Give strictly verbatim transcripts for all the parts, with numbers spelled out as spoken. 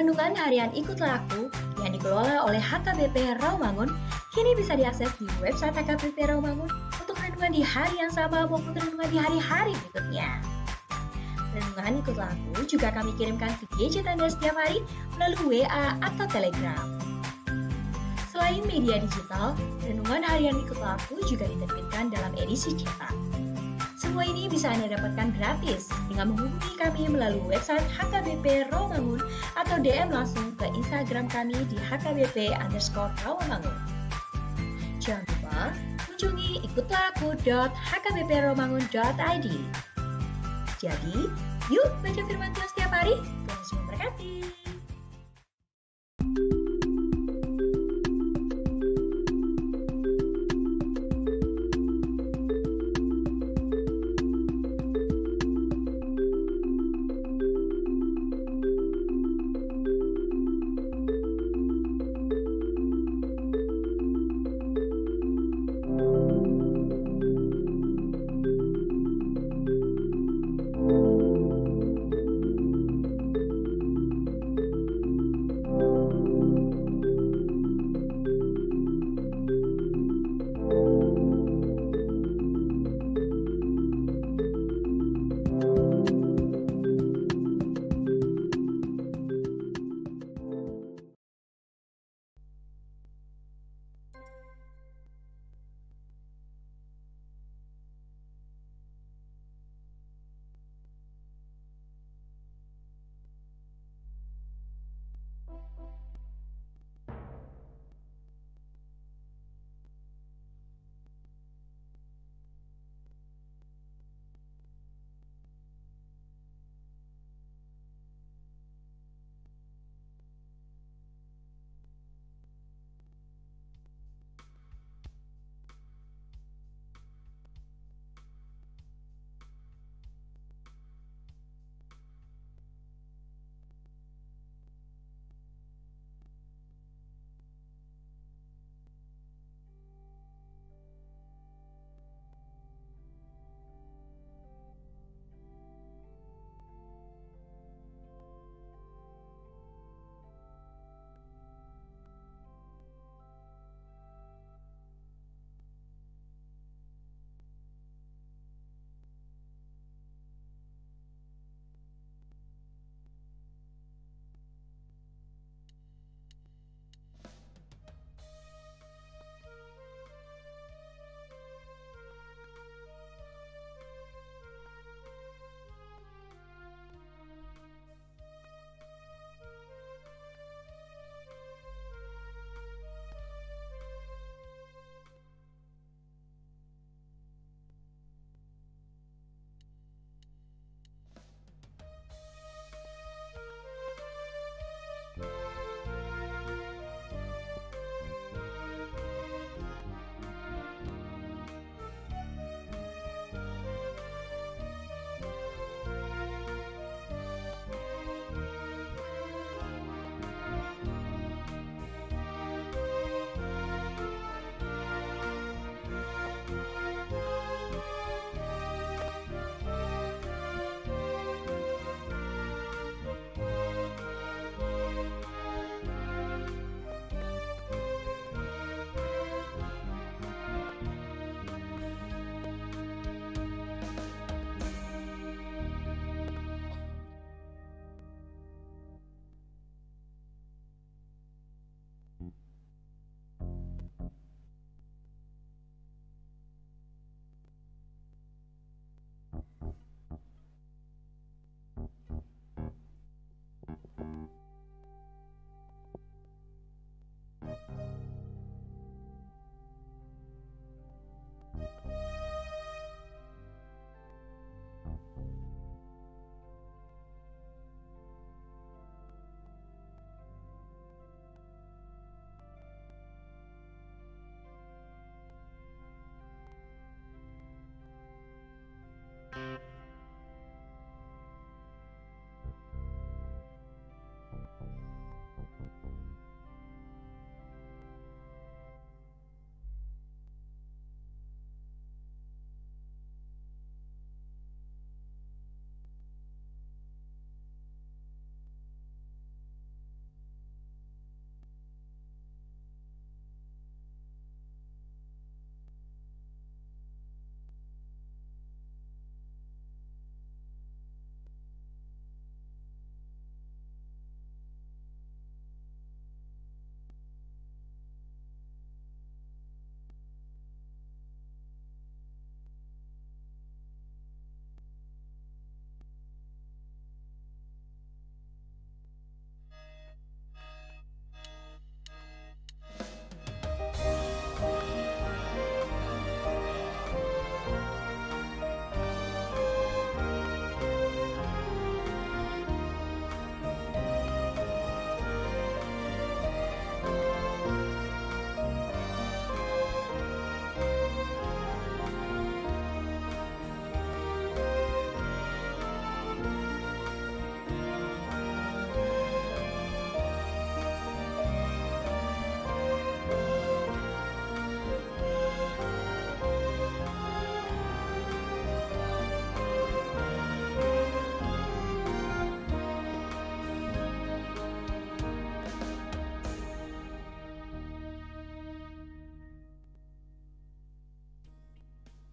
Renungan harian Ikutlah Aku yang dikelola oleh H K B P Rawamangun kini bisa diakses di website H K B P Rawamangun untuk renungan di hari yang sama maupun renungan di hari-hari berikutnya. Renungan Ikutlah Aku juga kami kirimkan ke gadget Anda setiap hari melalui W A atau Telegram. Selain media digital, renungan harian Ikutlah Aku juga diterbitkan dalam edisi cetak. Semua ini bisa Anda dapatkan gratis dengan menghubungi kami melalui website H K B P Rawamangun atau D M langsung ke Instagram kami di H K B P underscore Rawamangun. Jangan lupa kunjungi ikutlah aku dot H K B P rawamangun dot I D. Jadi, yuk baca firman Tuhan setiap hari. Tuhan Yesus memberkati.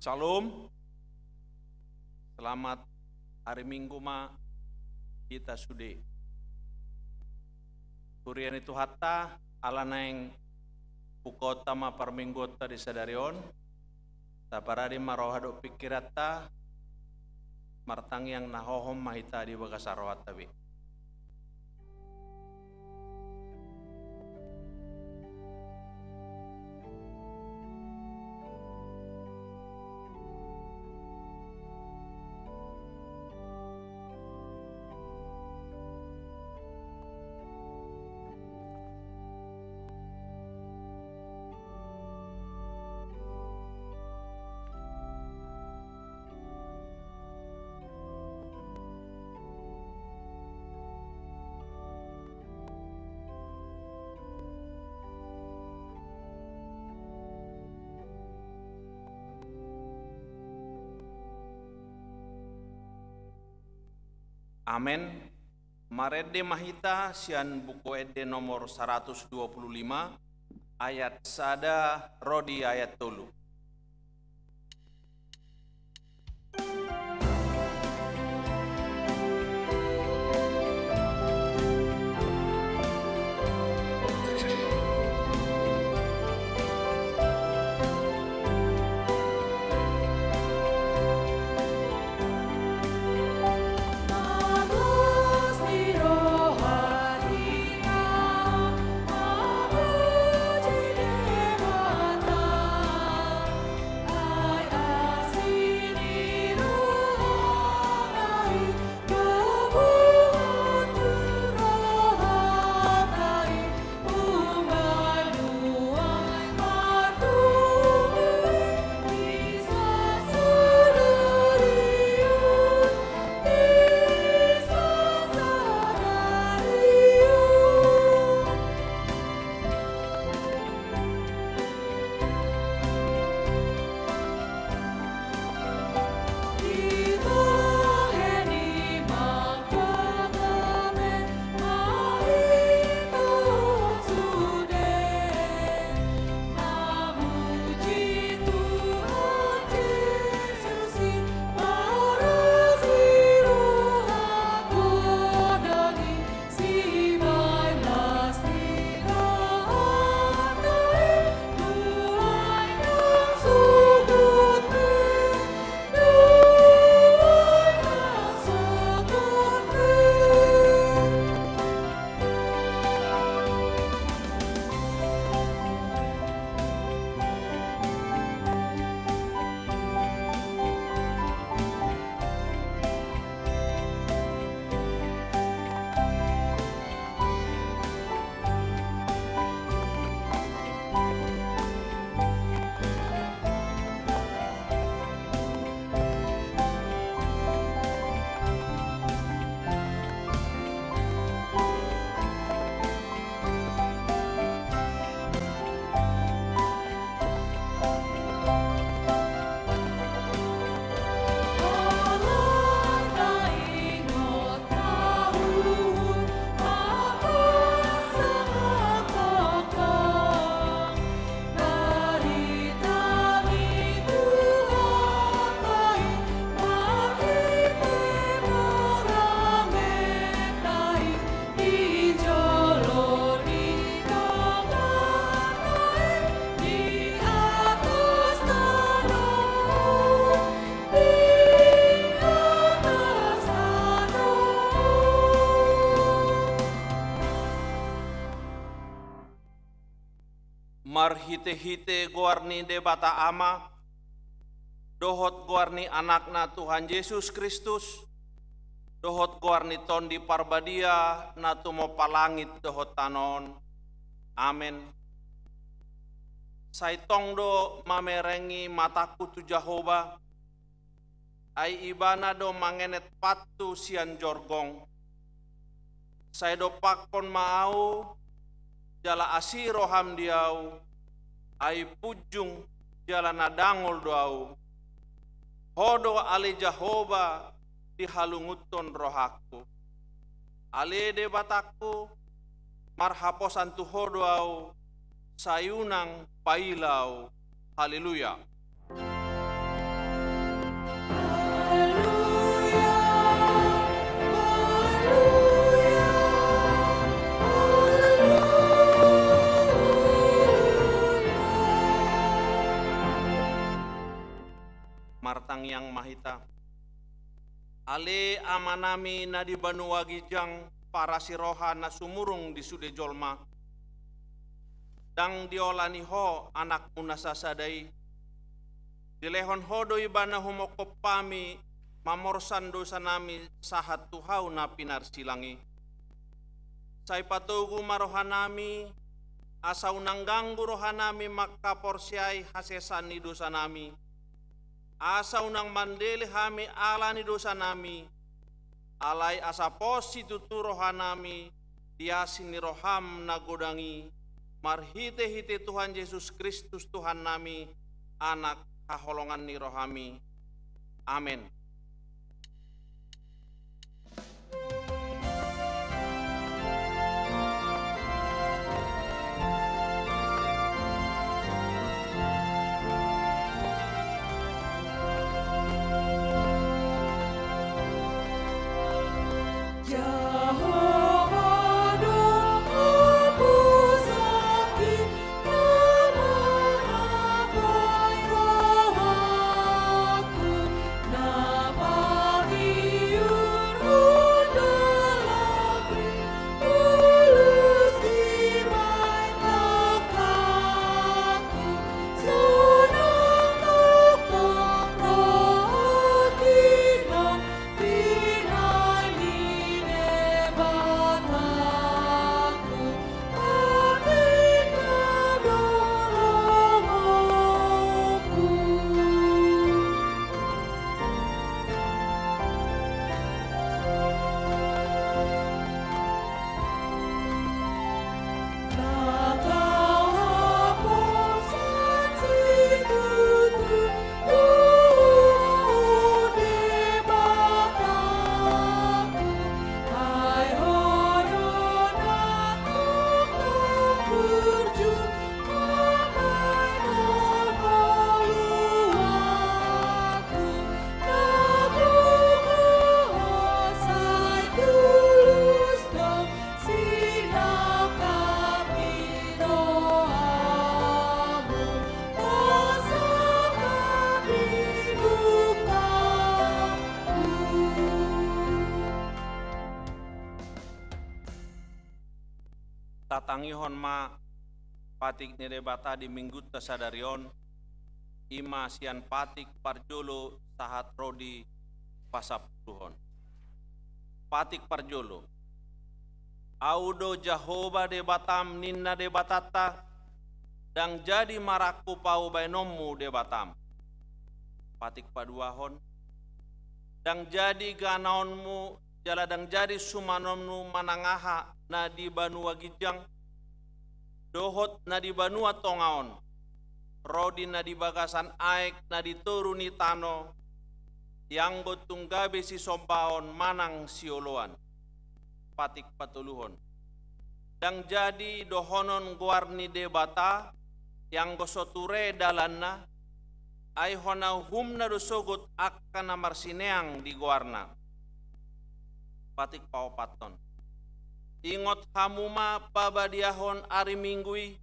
Shalom. Selamat hari Minggu ma hita sude. Huria ni Tuhanta, ala naeng bukaonta ma parmingguonta di sadari on. Taparade ma roha dohot pingkiranta, martangiang na hohom ma hita di bagasan rohanta be. Amen. Marende ma hita sian Buku Ende nomor saratus dua pulu lima, ayat sada ro di ayat tolu. Marhitehite goar ni Debata Ama, dohot goar ni Anakna Tuhan Jesus Kristus, dohot goar ni Tondi Parbadia na tumompa langit dohot tano on. Amen. Sai tong do mamerengi matangku tu Jahowa, ai Ibana do mangenet pantu sian jorgong. Sai dompakkon ma ahu, jala asi roham di ahu, ai punjung jala na dangol do ahu. Ho do ale Jahowa dihalungunhon rohangku. Ale Debatangku, marhaposan tu Ho do ahu, sai unang paila ahu. Haleluya. Martangiang ma hita. Ale Amanami na di banua ginjang, parasi roha na sumurung di sude jolma. Ndang diolani Ho Anakmu na sasada i. Dilehon Ho do Ibana humongkop hami, mamorsan dosanami sahat tu hau na pinarsilang i. Sai patogu ma rohanami, asa unang ganggu rohanami mangkaporseai hasesaan ni dosanami. Asa unang mandele hami ala ni dosanami, alai asa pos situtu rohanami di asi ni roham na godang i, marhitehite Tuhan Jesus Kristus Tuhannami, Anak haholongan ni rohami. Amen. Tatangihon ma patik ni Debata di Minggunta sadari on, i ma sian patik parjolo sahat ro di pasampuluhon. Patik parjolo. Ahu do Jahowa Debatam, ninna Debatanta, ndang jadi marangkup Ahu baenonmu Debatam. Patik paduahon. Ndang jadi ganaonmu jala ndang jadi sumanonmu manang aha na di banua ginjang, dohot na di banua tonga on, ro di na di bagasan aek na di toru ni tano, ianggo tung gabe sisombaon manang sioloan. Patik patoluhon. Ndang jadi dohonon goar ni Debata, ianggo so ture dalanna, ai hona uhumna do sogot angka na marsineang di goarna. Patik paopathon. Ingot hamu ma pabadiahon ari Minggu i,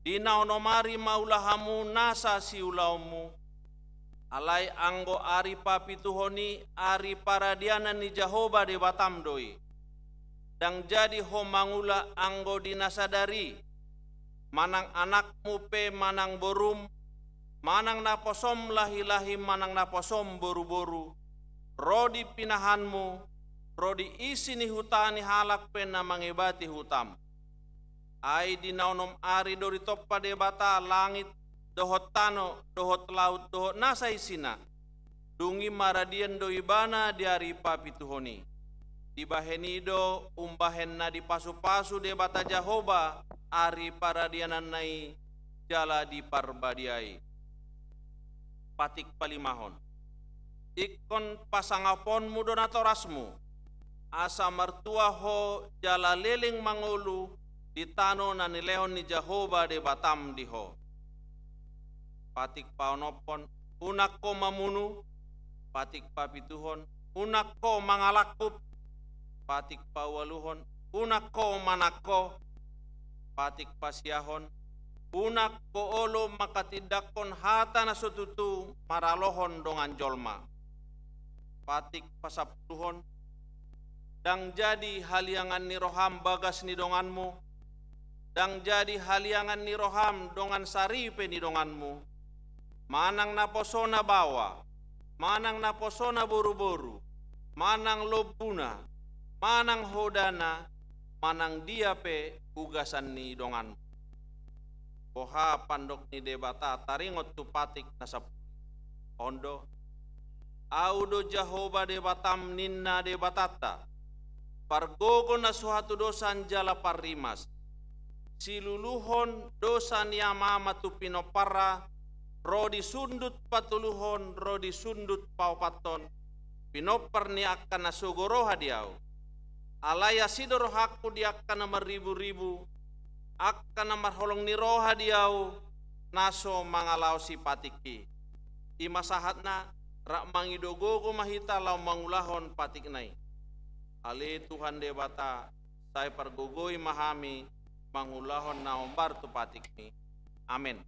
di na onom ari maula hamu nasa siulaonmu, alai anggo ari papituhon i ari paradianan ni Jahowa Debatam do i. Ndang jadi ho mangula anggo di na sadari, manang anakmu pe manang borum, manang naposom lahilahi manang naposom boruboru, ro di pinahanmu, ro di isi ni huta ni halak pe na mangebati hutam. Ai di na onom ari do ditompa Debata langit dohot tano dohot laut dohot nasa isina. Dung i maradian do Ibana di ari papituhon i. Dibahen i do umbahen na dipasupasu Debata Jahowa ari paradiananna i jala diparbadiai. Patik palimahon. Ingkon pasangaponmu do natorasmu, asa martua ho jala leleng mangolu di tano na nilehon ni Jahowa Debatam di ho. Patik paonomhon, unang ho mamunu. Patik papituhon, unang ho mangalangkup. Patik paualuhon, unang ho manangko. Patik pasiahon, Unang ho olo manghatindanghon hata na so tutu maralohon dongan jolma. Patik pasampuluhon. Ndang jadi haliangan ni roham bagas ni donganmu, ndang jadi haliangan ni roham dongan saripe ni donganmu, manang naposona baoa, manang naposona boruboru, manang lombuna, manang hodana, manang dia pe ugasan ni donganmu. Boha pandok ni Debata taringot tu patik na sampulu? On do: Ahu do Jahowa Debatam, ninna Debatanta, pargogo na so hatudosan jala parrimas, siluluhon dosa ni amaama tu pinomparna, ro di sundut patoluhon ro di sundut paopathon, pinompar ni angka na sogo roha di Ahu. Alai asi do rohangku di angka na marriburibu, angka na marholong ni roha di Ahu, na so mangalaosi patik i. I ma sahatna, rap mangido gogo ma hita laho mangulahon patikna i. Ale Tuhan Debata, sai pargogoi ma hami mangulahon na hombar tu patikmi. Amen.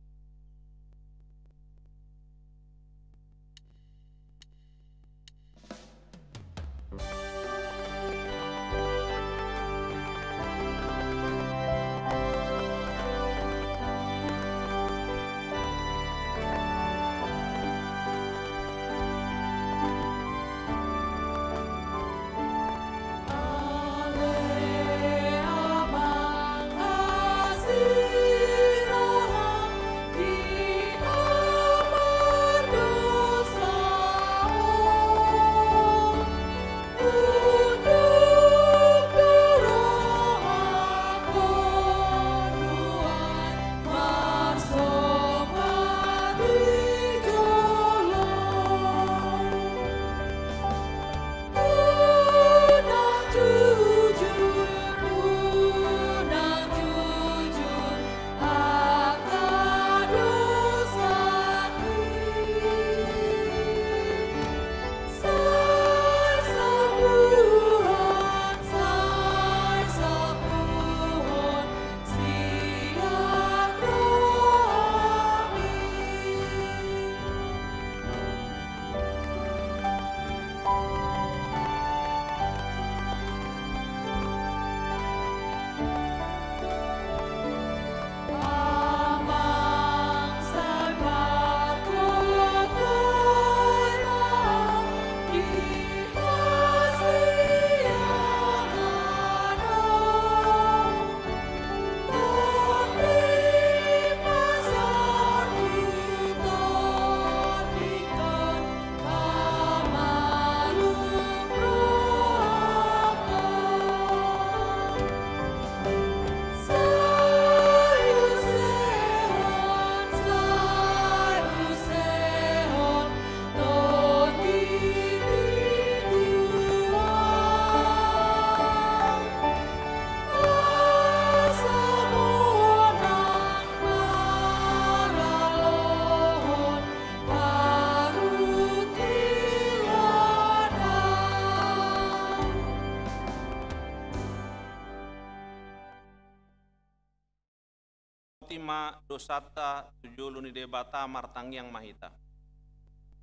Oti ma dosanta tu jolo ni Debata, martangiang ma hita.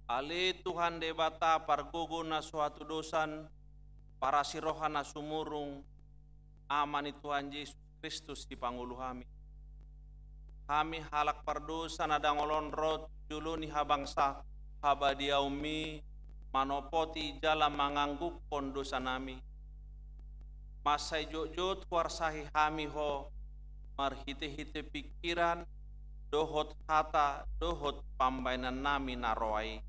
Ale Tuhan Debata, pargogo na so hatudosan, parasi roha na sumurung, Ama ni Tuhan Jesus Kristus, sipangolu hami. Hami halak pardosa na dangol on ro tu jolo ni habangsa habadiaonmi, manopoti jala manganggungkon dosanami. Mansai jotjot huarsahi hami Ho, marhitehite pingkiran, dohot hata, dohot pambahenannami na roa i.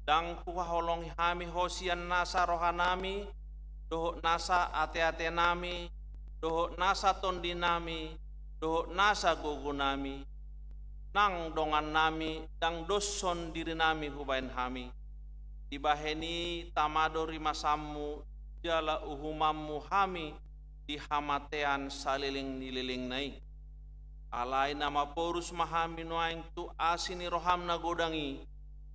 Ndang huhaholongi hami Ho sian nasa rohanami, dohot nasa ateatenami, dohot nasa tondinami, dohot nasa gogonami, nang dongannami, ndang doshon dirinami hubahen hami. Dibahen i tama do rimasanmu jala uhumanmu hami di hamatean saleleng ni lelengna i. Alai na maporus ma hami nuaeng tu asi ni roham na godang i,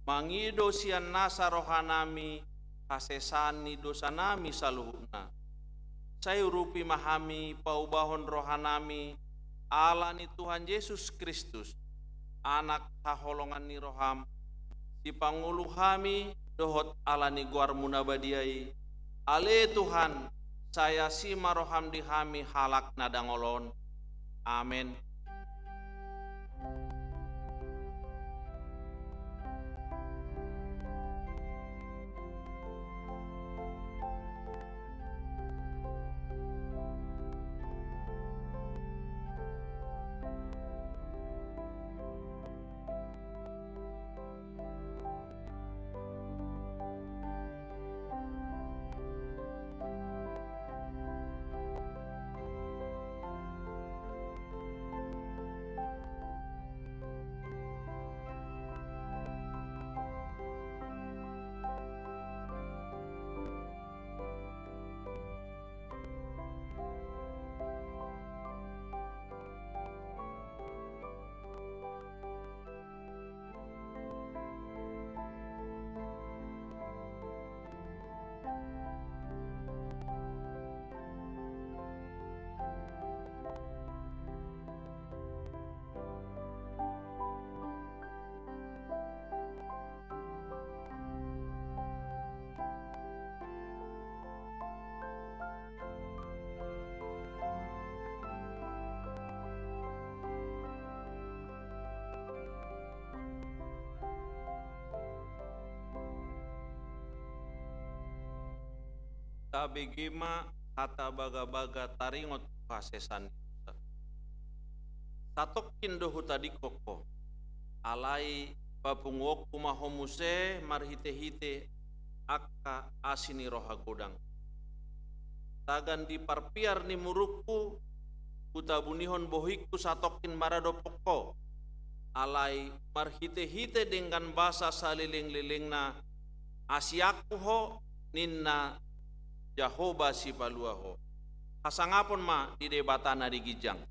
mangido sian nasa rohanami hasesaan ni dosanami saluhutna. Sai urupi ma hami paubahon rohanami ala ni Tuhan Jesus Kristus, Anak haholongan ni roham, sipangolu hami dohot ala ni goarmu na badia i, ale Tuhan, sai asi ma roham di hami halak na dangol on. Amen. Tabege ma hata bagabaga taringot tu hasesaan ni dosa. Satongkin do hutadingkon ho, alai papunguonku ma ho muse marhitehite angka asi ni roha godang. Tagan di parpiar ni murukku, hutabunihon bohingku satongkin maradophon ho, alai marhitehite denggan basa salelenglelengna, asianku ho, ninna Jahowa Sipalua ho. Hasangapon ma di Debata na di ginjang.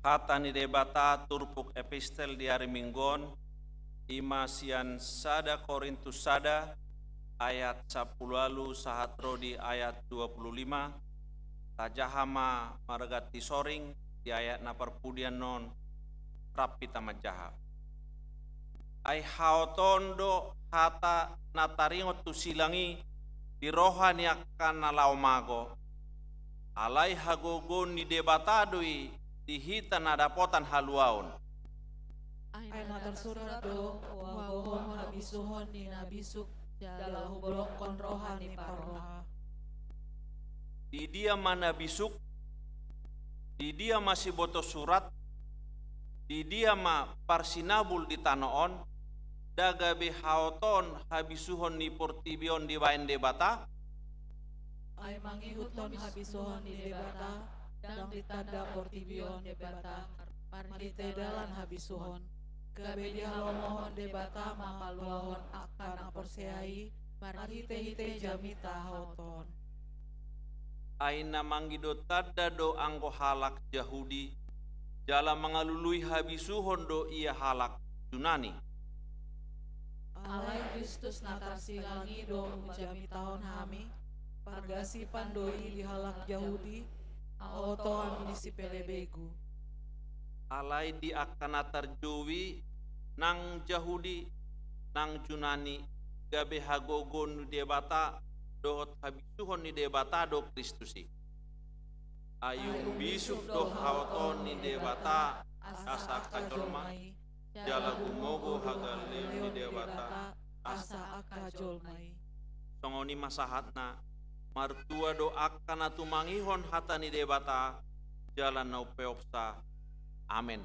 Hata ni Debata turpuk epistel di ari Minggu on, i ma sian sada Korintus sada ayat sampulu ualu sahat ro di ayat dua pulu lima. Tajaha ma marganti soring di ayat na parpudi annon, rap hita manjaha. Ai haotoon do hata na taringot tu silang i di roha ni angka na laho mago. Alai hagogoon ni Debata do i di hita na dapotan haluaon. Ai na tarsurat do, huhagogohon habisuhon ni na bisuk, jala hubolongkon roha ni parroha. Di dia ma na bisuk? Di dia ma siboto surat? Di dia ma parsinabul di tano on? Nda gabe haotoon habisuhon ni portibi on dibaen Debata? Ai mangihuthon habisuhon ni Debata, ndang ditanda portibi on Debata marhite dalan habisuhon. Gabe dihalomohon Debata ma haluaon angka na porsea i marhitehite jamita haotoon. Ai na mangido tanda do anggo halak Jahudi, jala mangalului habisuhon do ia halak Junani. Alai Kristus na tarsilang i do hujamitahon hami, pargasipan do i di halak Jahudi, haotoan ni sipelebegu. Alai di angka na tarjou i, nang Jahudi, nang Junani, gabe hagogoon ni Debata dohot habisuhon ni Debata do Kristus i. Ai umbisuk do haotoon ni Debata asa angka jolma i, jala gumogo hagaleon ni Debata asa angka jolma i. Songon i ma sahatna, martua do angka na tumangihon hata ni Debata, jala na umpeopsa. Amen.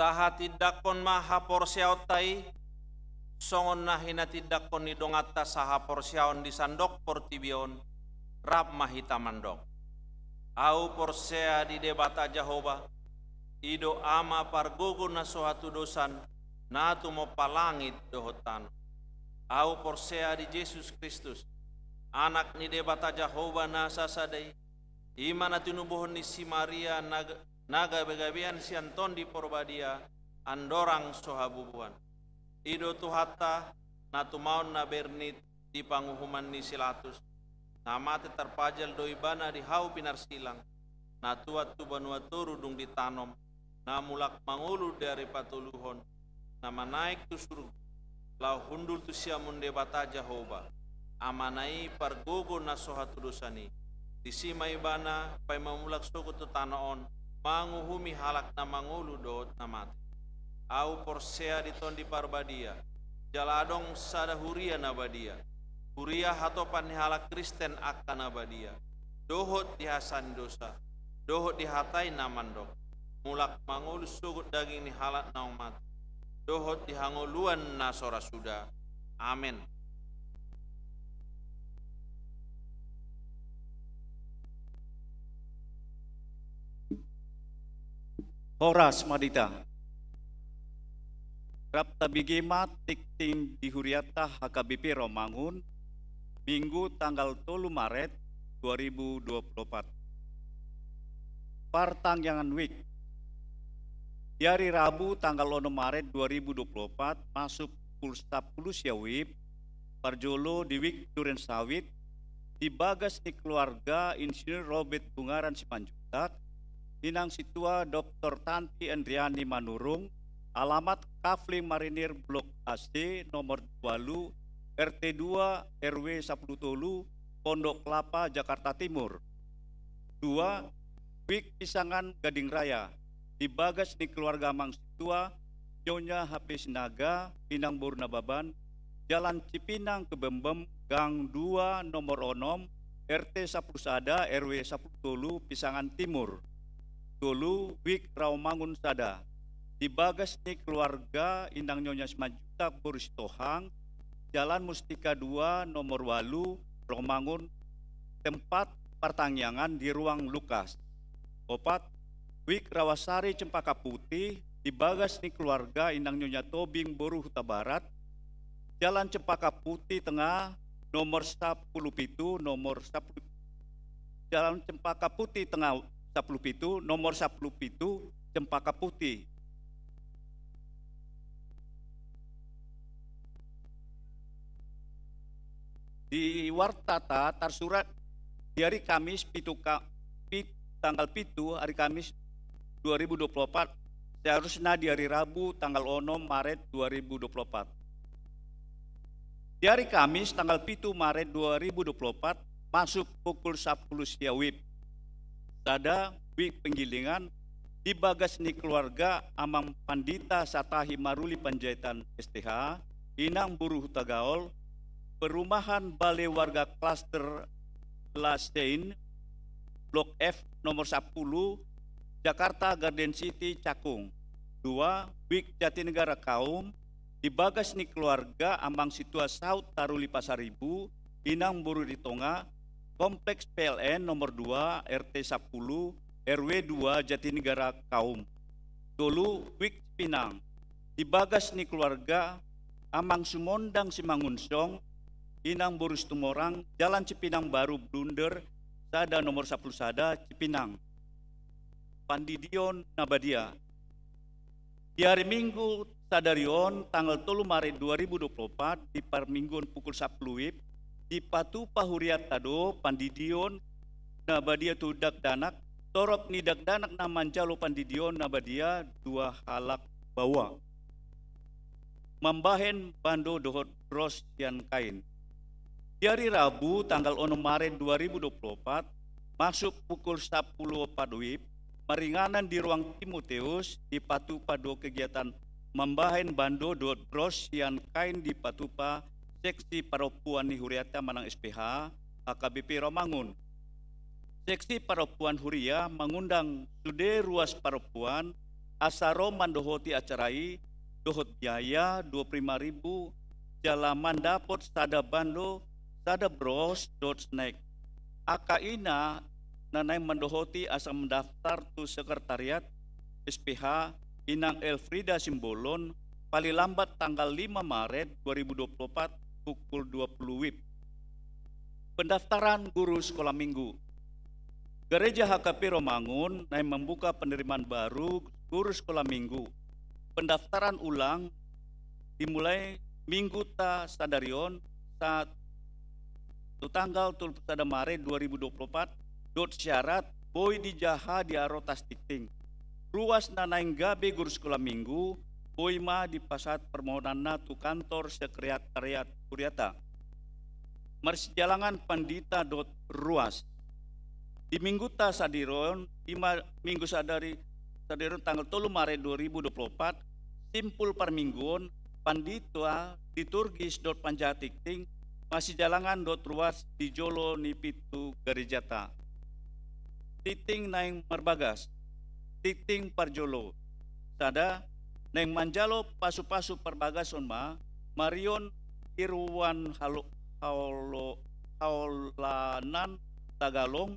Tahatindangkon ma haporseaonta i, songon na hinatindangkon ni donganta sahaporseaon di sandok portibi on, rap ma hita mandok. Ahu porsea di Debata Jahowa, i do Ama pargogo na so hatudosan, na tumompa langit dohot tano. Ahu porsea di Jesus Kristus, Anak ni Debata Jahowa na sasada i, i ma na tinubuhon ni si Maria na, na gabegabean sian Tondi Porbadia, andorang so habubuhan. I do Tuhanta, na tumaon na bernit di panguhuman ni si Latus, na mate tarpajal do Ibana di hau pinarsilang, na tuat tu banua toru dung ditanom, na mulak mangolu di ari patoluhon, na manaek tu surgo, laho hundul tu siamun Debata Jahowa, Amana i pargogo na so hatudosan i. Disi ma ibana paima mulak sogot tu tano on, manguhumi halak na mangolu dohot na mate. Ahu porsea di Tondi Parbadia, jala adong sada huria na badia, huria hatopan ni halak Kristen angka na badia, dohot di hasesaan ni dosa, dohot di hata i na mandok, mulak mangolu sogot daging ni halak naung mate, dohot di hangoluan na so ra suda. Amen. Horas ma di hita. Rap tabege ma tingting di hurianta H K B P Rawamangun, Minggu tanggal tolu Maret dua ribu dua puluh empat. Partangiangan WIB. Di ari Rabu tanggal onom Maret dua ribu dua puluh empat, masuk pukul sapuluh sia WIB, parjolo di WIB Duren Sawit, di bagas ni keluarga Insinyur Robert Bungaran Simanjuntak, inang sintua Doktor Tanti Endriani Manurung, alamat Kafling Marinir Blok A C nomor ualu, R T dua, R W sapuluh tolu, Pondok Kelapa, Jakarta Timur. Dua, WIB Pisangan Gading Raya, di bagas ni keluarga amang sintua, Nyonya H P Sinaga, inang boru Nababan, Jalan Cipinang Kebembem, gang dua, nomor onom, R T sapuluh sada, R W sapuluh tolu, Pisangan Timur. Tolu, WIB Rawamangun Sada, di bagas ni keluarga inang Nyonya Simanjuntak boru Sitohang, Jalan Mustika dua, nomor ualu, Rawamangun, tempat partangiangan di ruang Lukas. Opat, WIB Rawasari Cempaka Putih, di bagas ni keluarga inang Nyonya Tobing boru Hutabarat, Jalan Cempaka Putih Tengah, nomor sapuluh pitu, nomor sapuluh, Jalan Cempaka Putih Tengah sapuluh pitu, nomor sapuluh pitu, Cempaka Putih. Di wartata tarsurat di ari Kamis pitu ka-, pit-, tanggal pitu, ari Kamis dua ribu dua puluh empat, seharusna di ari Rabu tanggal onom Maret dua ribu dua puluh empat. Di ari Kamis tanggal pitu Maret dua ribu dua puluh empat, masuk pukul sapuluh sia WIB. Sada, WIB Penggilingan, di bagas ni keluarga amang Pandita Satahi Maruli Panjaitan S T H, inang boru Hutagaol, perumahan Balai Warga Klaster Lasein, Blok F nomor sapuluh, Jakarta Garden City, Cakung. Dua, WIB Jatinegara Kaum, di bagas ni keluarga amang sintua Saut Taruli Pasaribu, inang boru Ritonga, Kompleks P L N nomor dua, R T sapuluh, R W dua, Jatinegara Kaum. Tolu, WIB Cipinang, di bagas ni keluarga amang Sumondang Simangunsong, inang boru Situmorang, Jalan Cipinang Baru Blunder, sada nomor sapuluh sada, Cipinang. Pandidion na badia. Di ari Minggu sadari on, tanggal tolu Maret dua ribu dua puluh empat, di parmingguon pukul sapuluh WIB, dipatupa hurianta do pandidion na badia tu dakdanak, torop ni dakdanak na manjalo pandidion na badia dua halak baoa. Mambahen bando dohot bros sian kain. Di ari Rabu tanggal onom Maret dua ribu dua puluh empat, masuk pukul sapuluh opat WIB, maringanan di ruang Timoteus, dipatupa do kegiatan mambahen bando dohot bros sian kain, dipatupa seksi parompuan ni hurianta manang S P H, H K B P Rawamangun. Seksi parompuan huria mangundang sude ruas parompuan asa ro mandohoti acara i dohot biaya dua puluh lima ribu jala mandapot sada bando, sada bros dohot snack. Angka ina na naeng mandohoti asa mandaftar tu sekretariat S P H, Inang Elfrida Simbolon, paling lambat tanggal lima Maret dua ribu dua puluh empat pukul dua puluh WIB. Pendaftaran guru sekolah minggu. Gereja H K P Rawamangun naeng membuka penerimaan baru guru sekolah minggu. Pendaftaran ulang dimulai Mingguta sadari on sahat tu tanggal tolu pulu sada Maret dua ribu dua pulu opat, dohot syarat boi dijaha di arotas tingting. Ruas na naeng gabe guru sekolah minggu boi ma dipasahat permohonanna tu kantor sekretariat huriata. Marsijalangan pandita dohot ruas. Di mingguta sadarion, di ma-, minggu sadari, sadarion tanggal tolu Maret dua ribu dua puluh opat, simpul parmingguon, pandita, liturgis dohot panjaha tingting, marsijalangan dohot ruas di jolo ni pitu garejata. Tingting naeng marbagas, tingting parjolo. Sada, naeng manjalo pasu-pasu parbagason ma, Marion Irwan Halo-, Haolo-, Haolanan Tagalong,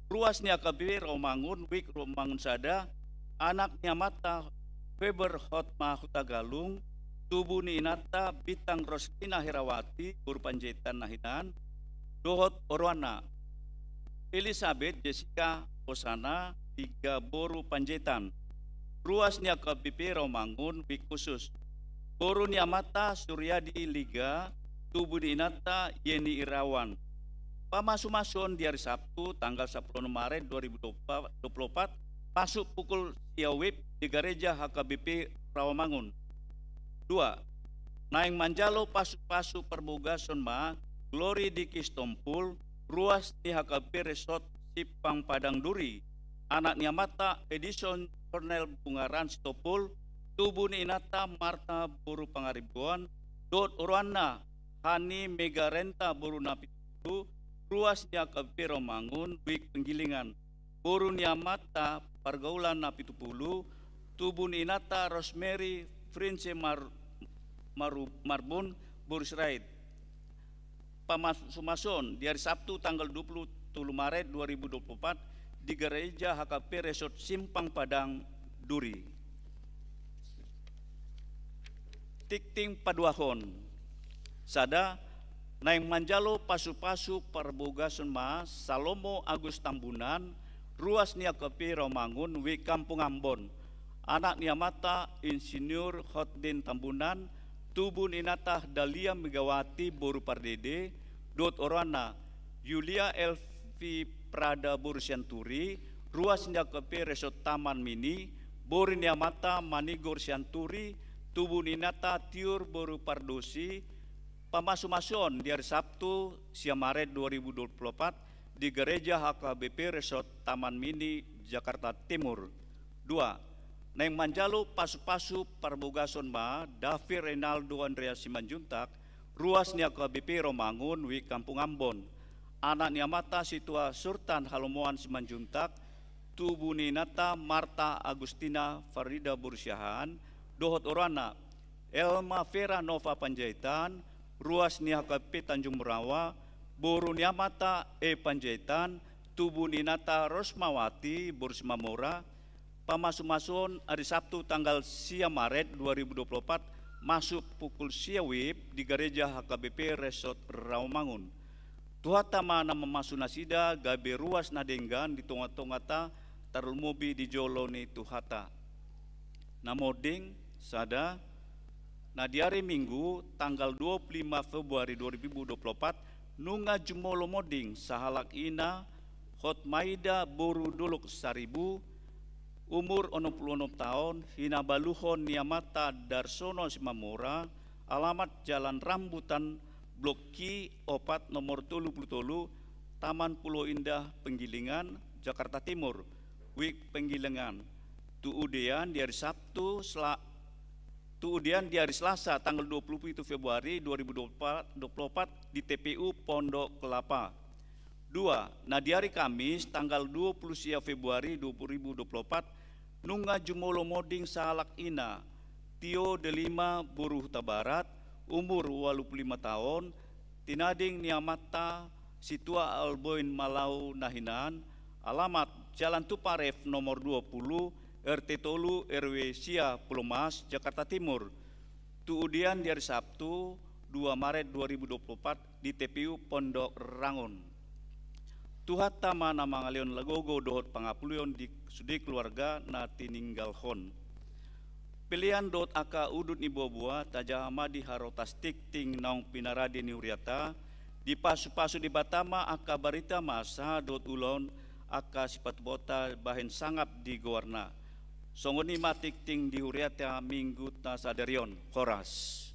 ruas ni H K B P Rawamangun, wijk Rawamangun sada, anak ni amanta Weber Hotma Hutagalung, tubu ni inanta Bintang Roslina Herawati, boru Panjaitan na hinan, dohot oroanna, Elisabeth Jessica Hosana Liga, boru Panjaitan, ruas ni H K B P Rawamangun, wijk Khusus, boru ni amanta Suryadi Liga, tubu ni inanta Yeni Irawan. Pamasu-masuon di ari Sabtu, tanggal sampulu onom Maret dua ribu dua puluh opat, masuk pukul sia wib di Gareja H K B P Rawamangun. Dua, naeng manjalo pasu-pasu parbagason ma Glory di Kristompul, ruas ni H K B P Resort Simpang Padang Duri, anak ni amanta Edison Cornel Bungaran Sitompul, tubu ni inanta Marta boru Pangaribuan, dohot oroanna Hani Megarenta boru Napitupulu, ruas ni H K B P Rawamangun, wijk Penggilingan, boru ni amanta Pargaulan Napitupulu, tubu ni inanta Rosemary Prince Mar-, Maru-, Marbun, boru Sirait. Pamasu-masuon di ari Sabtu tanggal dua puluh tolu Maret dua ribu dua puluh opat di Gareja H K B P Resort Simpang Padang Duri. Tingting paduahon. Sada, naeng manjalo pasu-pasu parbagason ma Salomo Agus Tambunan, ruas ni H K B P Rawamangun, wijk Kampung Ambon, anak ni amanta Insinyur Hotdin Tambunan, tubu ni inanta Dahlia Megawati boru Pardede, dohot oroanna Yulia Elvi Prada boru Sianturi, ruas ni H K B P Resort Taman Mini, boru ni amanta Manigor Sianturi, tubu ni inanta Tiur boru Pardosi. Pamasu-masuon di ari Sabtu, sia Maret dua ribu dua puluh opat, di Gareja H K B P Resort Taman Mini, Jakarta Timur. Dua, naeng manjalo pasu-pasu parbagason ma Davi Reynaldo Andreas Simanjuntak, ruas ni H K B P Rawamangun, wijk Kampung Ambon, anak ni amanta Situa Surtan Halomoan Simanjuntak, tubu ni inanta Marta Agustina Farida boru Siahaan, dohot oroanna Elma Vera Nova Panjaitan, ruas ni H K B P Tanjung Murawa, boru ni amanta E Panjaitan, tubu ni inanta Rosmawati boru Simamora. Pamasu-masuon ari Sabtu tanggal sia Maret dua ribu dua puluh opat, masuk pukul sia wib di Gareja H K B P Resort Rawamangun. Tuhanta ma na mamasu nasida gabe ruas na denggan di tonga-tonganta, tarlumobi di jolo ni Tuhanta. Na monding. Sada, na di ari Minggu tanggal dua puluh lima Februari dua ribu dua puluh opat, nunga jumolo monding sahalak ina Hotmaida boru Dolok Saribu, umur onom pulu onom taon, hinabaluhon ni amanta Darsono Simamora, alamat Jalan Rambutan, Blok Q opat, nomor tolu pulu tolu, Taman Pulo Indah, Penggilingan, Jakarta Timur, wijk Penggilingan. Tu udean di ari Sabtu, Sela-, tu udean di ari Selasa tanggal dua pulu pitu Februari dua ribu dua puluh opat, dua puluh opat, di T P U Pondok Kelapa. Dua, na di ari Kamis tanggal dua pulu sia Februari dua ribu dua puluh opat, nunga jumolo monding sahalak ina Tio Delima boru Hutabarat, umur ualu pulu lima taon, tinading ni amanta Situa Alboin Malau na hinan, alamat Jalan Tuparef nomor dua pulu, R T tolu, R W sia, Pulomas, Jakarta Timur. Tu udean di ari Sabtu, dua Maret dua ribu dua puluh opat, di T P U Pondok Rangon. Tuhanta ma na mangalehon lagogo dohot pangapulion di sude keluarga na tininggalhon. Pelean dohot angka udut ni boaboa tajaha ma di harotas tingting naung pinarade ni huriata, dipasu-pasu Debata ma angka barita ma sahat dohot ulaon angka sipatupaonta bahen sangap di goarna. Songon i ma tingting di huriata Minggu na sadari on. Horas.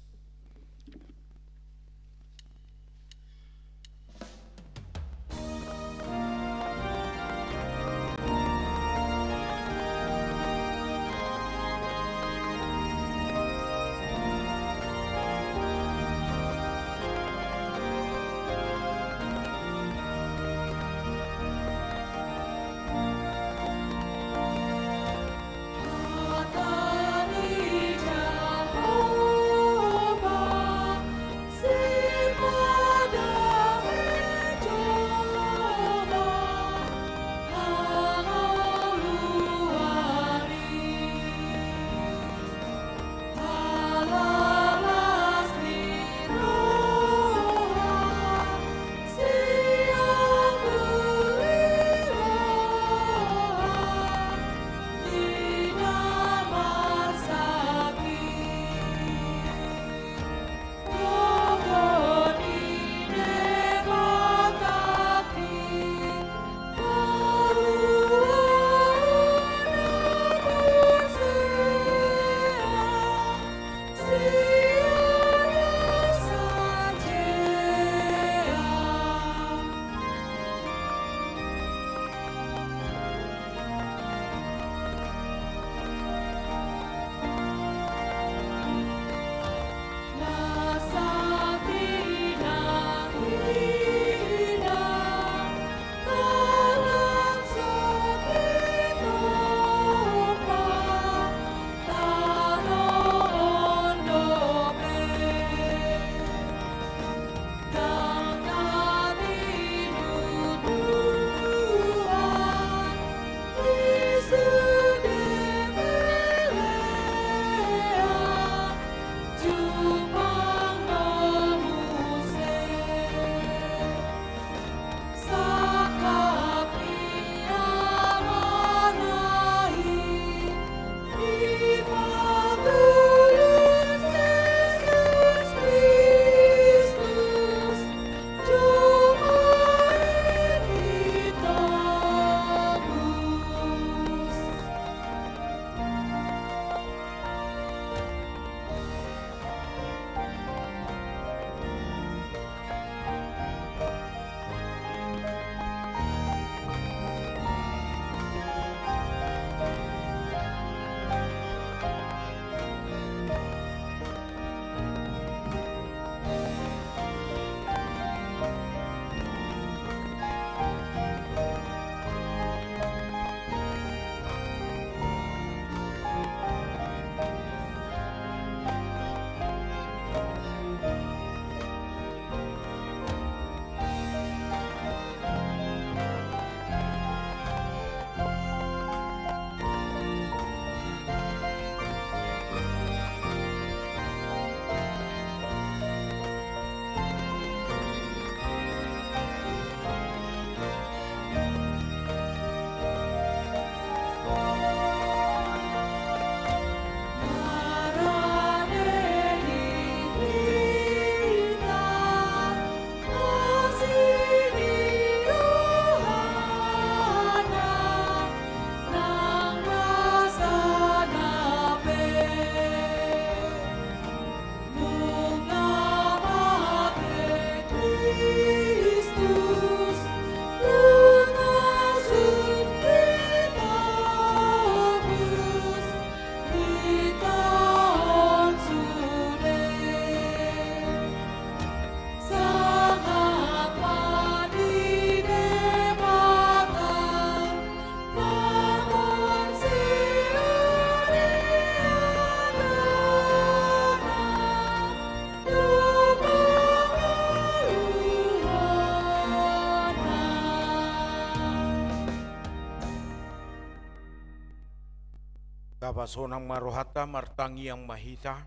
Sonang ma rohanta, martangiang ma hita.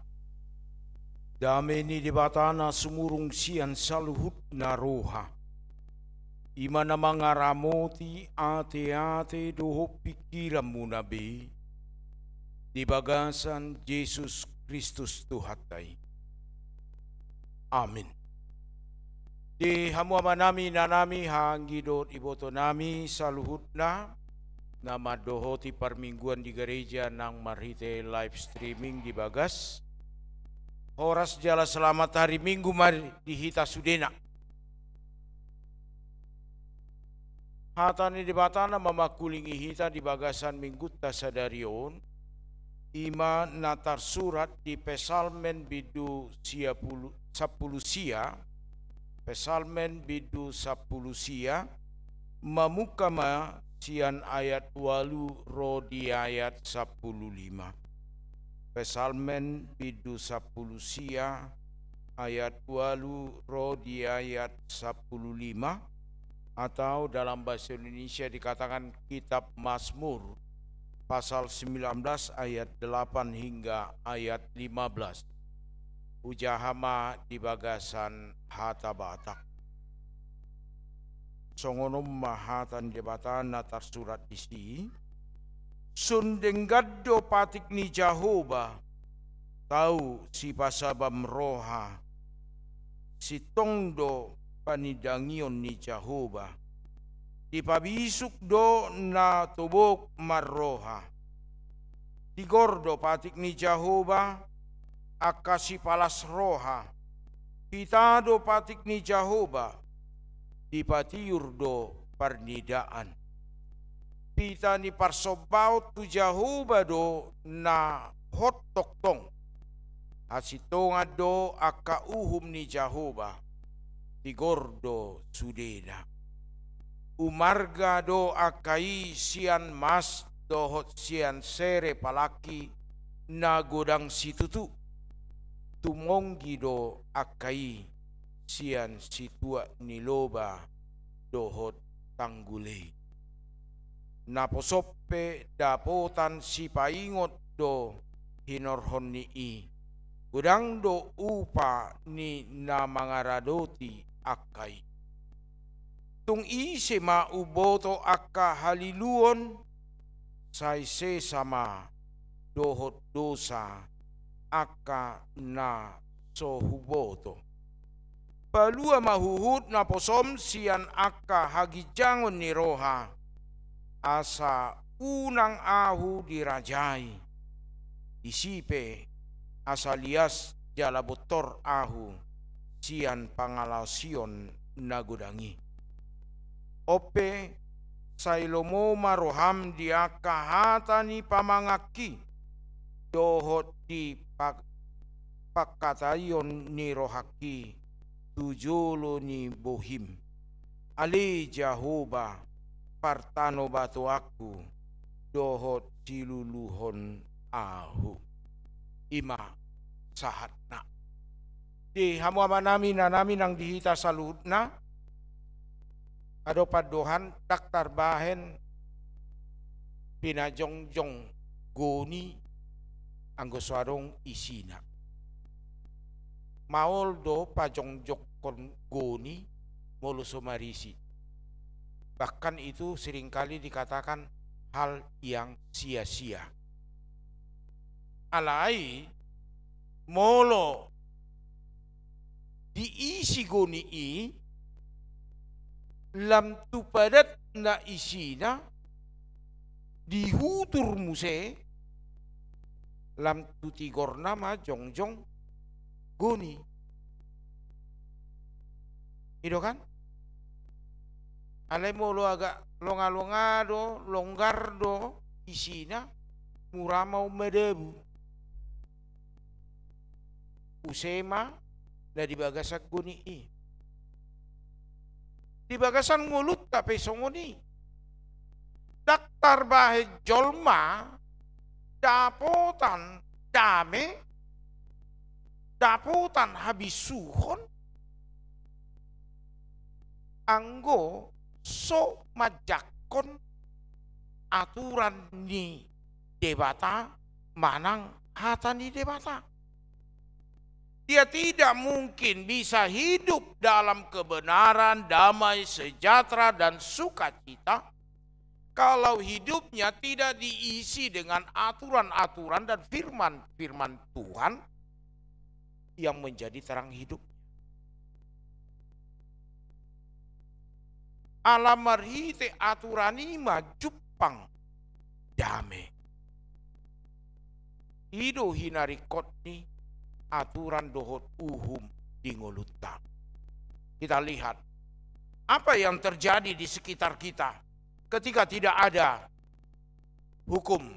Dame ni Debata na sumurung sian saluhutna roha, i ma na mangaramoti ateate dohot pingkiranmuna be, di bagasan Jesus Kristus Tuhanta i. Amin. Di hamu amanami, inanami, haha anggi dohot ibotonami saluhutna na mandohoti parmingguan di gareja nang marhite live streaming di bagas, horas jala selamat hari Minggu ma di hita sudena. Hata ni Debata na mamangkulingi hita di bagasan Minggunta sadari on, i ma na tarsurat di Psalmen bindu sia pulu, sampulu sia, Psalmen bindu sampulu sia, mamungka ma sian ayat ualu ro di ayat sampulu lima. Psalmen bindu sampulu sia, ayat ualu ro di ayat sampulu lima, atau dalam bahasa Indonesia dikatakan Kitab Mazmur, pasal sembilan belas ayat delapan hingga ayat lima belas. Hujaha ma di bagasan hata Batak. Songon on ma hata ni Debata na tarsurat disi: Sun denggan do patik ni Jahowa, tau sipasabam roha. Sintong do panindangion ni Jahowa, dipabisuk do na tobok marroha. Tigor do patik ni Jahowa angka sipalas roha. Hita do patik ni Jahowa, dipatiur do parnidaan. Pita ni parsombaon tu Jahowa do na hot tongtong. Hasintongan do angka uhum ni Jahowa, tigor do sudena. Umarga do angka i sian mas dohot sian sere palangki na godang situtu. Tumonggi do angka i sian situak ni loba dohot tanggulei. Naposo pe dapotan sipaingot do hinorhon ni i. Godang do upa ni na mangaradoti angka i. Tung ise ma umboto angka haliluon? Sai sesa ma dohot dosa angka na so huboto. Palua ma huhut naposom sian angka haginjangon ni roha, asa unang ahu dirajai. Disi pe asa lias jala bontor ahu sian pangalaosion na godang i. On pe, sai lomo ma roham di angka hata ni pamanganki, dohot di pa-, pangkataion ni rohangki tu jolo ni bohim. Ale Jahowa, partanobatoanku dohot siluluhon ahu. I ma sahatna. Di hamu amanami, inanami nang di hita saluhutna, adong pandohan, ndang tarbahen pinajongjong goni anggo so adong isina. Maol do pajongjongkon goni molo so marisi. Bahkan itu seringkali dikatakan hal yang sia-sia. Alai molo diisi goni i, lam tu padat na isina, dihutur muse, lam tu tigorna ma jongjong goni. I do kan? Alai molo agak longa-longa do, longgar do isina, mura ma on madabu. Use ma na di bagasan goni i. Di bagasan ngolunta pe songon i. Ndang tarbahen jolma dapotan dame, dapotan habisuhon, anggo so manjangkon aturan ni Debata manang hata ni Debata. Dia tidak mungkin bisa hidup dalam kebenaran, damai, sejahtera, dan sukacita kalau hidupnya tidak diisi dengan aturan-aturan dan firman-firman Tuhan yang menjadi terang hidupnya. Ala marhite aturan i ma jumpang dame. I do hinaringkot ni aturan dohot uhum di ngolunta. Kita lihat apa yang terjadi di sekitar kita ketika tidak ada hukum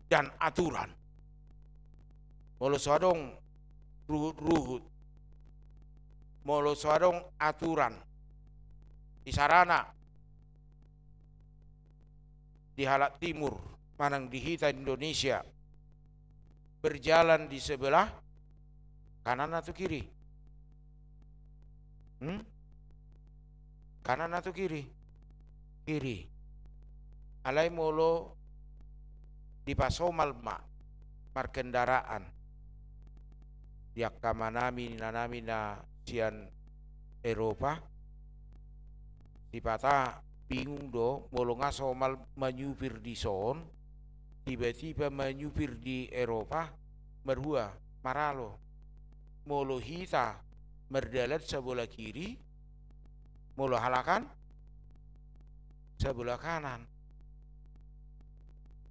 dan aturan. Molo so adong ruhut-ruhut, molo so adong aturan, isarana di halak Timur manang di hita Indonesia, berjalan di sebelah kanan atau kiri? Hmm? Kanan atau kiri? Kiri. Alai molo dipasomal ma markendaraan di angka amanami, inanami na sian Eropa, sipata bingung do, molo nga somal manyupir dison, tiba-tiba manyupir di Eropa, marhua, maralo. Molo hita mardalan sabola kiri, molo halak an sabola kanan.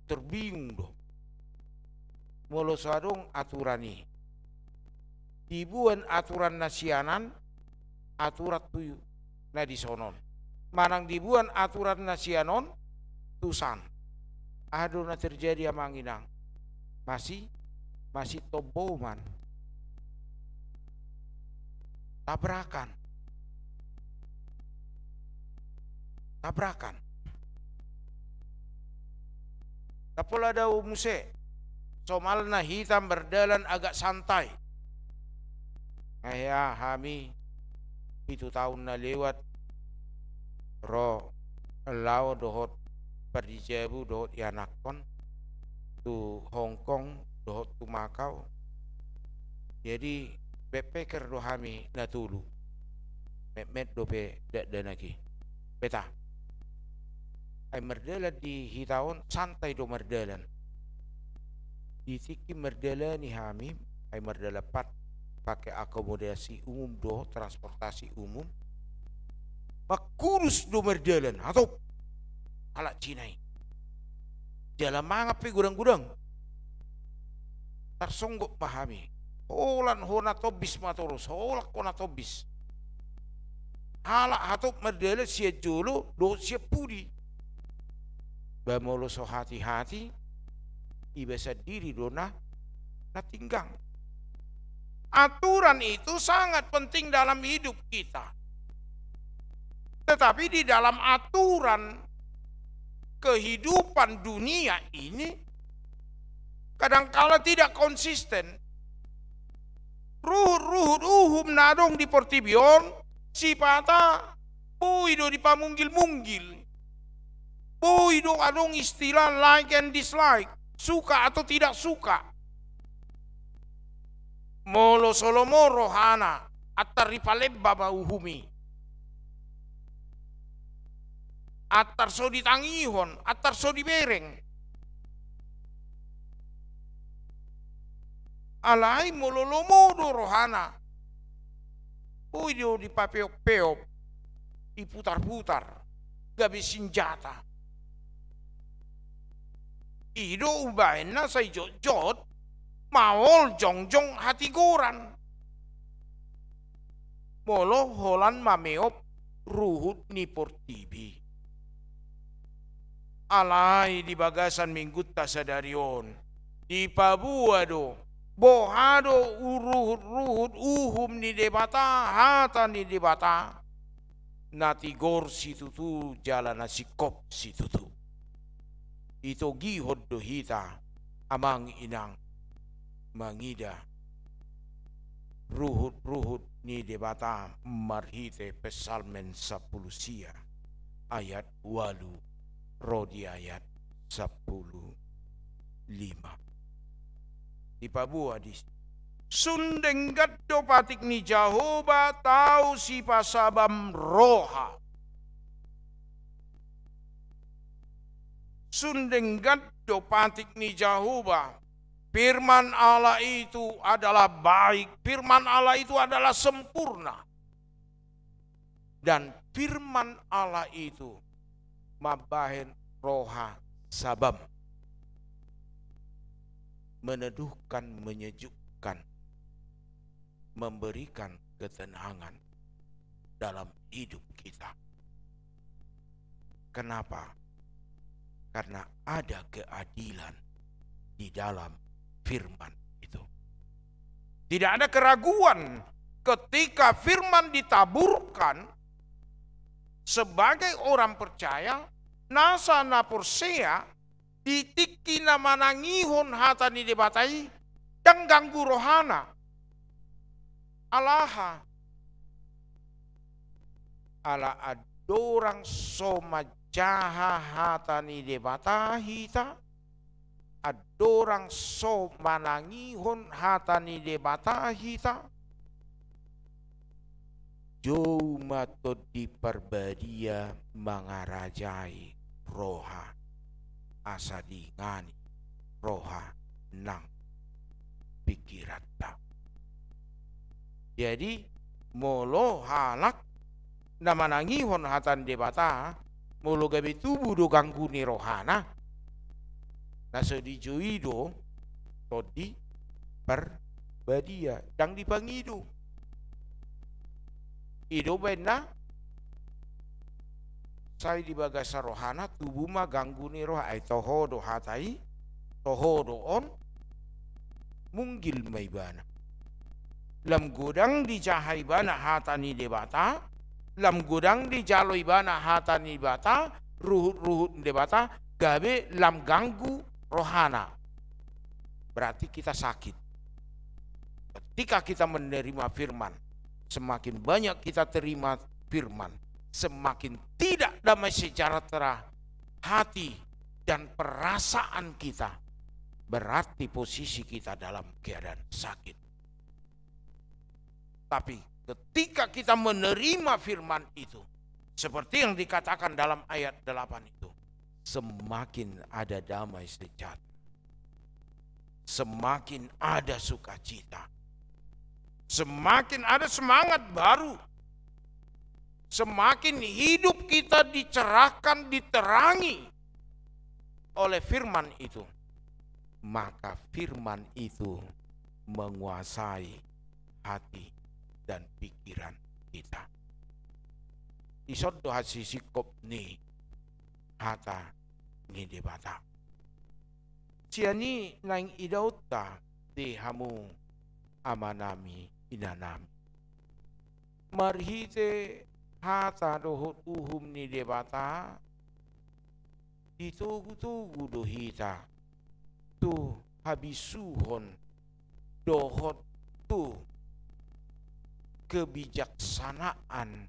Terbingung do. Molo so adong aturan i, dibuan aturan na sian an, aturan tu na dison on. Manang dibuan aturan na sian on tu san. Aha do na terjadi, amang inang? Masi, masi tomboman. Tabrakan. Tabrakan. Ndang pola dao muse, somalna hita mardalan agak santai. Nga hea hami pitu taon na lewat ro laho dohot pardijabu dohot ianakhon tu Hongkong dohot tu Makau. Jadi, backpacker do hami na tolu. Metmet dope dakdanak i. Beta. Ai mardalan di hita on, santai do mardalan. Di tingki mardalani hami, ai mardalan pat, pake akomodasi umum do, transportasi umum. Mangkurus do mardalan, hatop. Halak Cina i. Jala mangan pe godang-godang. Tarsonggot ma hami. Holan ho na tombis ma torus, holan ho na tombis. Halak hatop mardalan sian jolo dohot sian pudi. Ba molo so hati-hati, iba sandiri do na, na tinggang. Aturan itu sangat penting dalam hidup kita. Tetapi di dalam aturan kehidupan dunia ini, kadangkala tidak konsisten. Ruhut-ruhut uhum na adong di portibi on, sipata boi do dipamunggil-munggil. Boi do adong istilah like and dislike, suka atau tidak suka. Molo so lomo rohana, antar dipalemba ma uhum i. Antar so ditangihon, antar so dibereng. Alai molo lomo do rohana, boi do dipapeop-peop, diputar-putar, gabe sinjata. I do umbahen na sai jotjot maol jongjong hatigoran. Molo holan mameop ruhut ni portibi. Alai di bagasan minggunta sadari on, dipaboa do, boha do ruhut-ruhut uhum ni Debata, hata ni Debata, na tigor situtu jala na singkop situtu. Itogihon do hita, amang inang, mangida ruhut-ruhut ni Debata marhite Psalmen sampulu sia ayat ualu ro di ayat sampulu lima. Dipaboa disi. Sun denggan do patik ni Jahowa tau sipasabam roha. Sun denggan do patik ni Jahowa. Firman Allah itu adalah baik, firman Allah itu adalah sempurna. Dan firman Allah itu mambahen roha sabam, meneduhkan, menyejukkan, memberikan ketenangan dalam hidup kita. Kenapa? Karena ada keadilan di dalam firman itu. Tidak ada keraguan ketika firman ditaburkan sebagai orang percaya, nasa na porsea, di tingki na manangihon hata ni Debata i, ndang ganggu rohana. Alaha? Ala andorang so manjaha hata ni Debata hita, andorang so manangihon hata ni Debata hita, jou ma Tondi Parbadia mangarajai roha, asa diingani roha nang pingkiranta. Jadi, molo halak na manangihon hata ni Debata, molo gabe tubu do ganggu ni rohana, na so dijou i do Tondi Parbadia, ndang dipangido. I do baenna sai di bagasan rohana tubu ma ganggu ni roha, ai toho do hata i, toho do on, munggil ma ibana. Lam godang dijaha ibana hata ni Debata, lam godang dijalo ibana hata ni Debata, ruhut-ruhut ni Debata, gabe lam ganggu rohana. Berarti kita sakit. Ketika kita menerima firman, semakin banyak kita terima firman, semakin tidak damai sejahtera hati dan perasaan kita, berarti posisi kita dalam keadaan sakit. Tapi ketika kita menerima firman itu, seperti yang dikatakan dalam ayat delapan itu, semakin ada damai sejahtera, semakin ada sukacita, semakin ada semangat baru, semakin hidup kita dicerahkan, diterangi oleh firman itu, maka firman itu menguasai hati dan pikiran kita. Ison do hasisingkop ni hata ni Debata. Sian i naeng idaonta di hamu amanami, inanami, marhite hata dohot uhum ni Debata, ditogu-togu do hita tu habisuhon dohot tu kebijaksanaan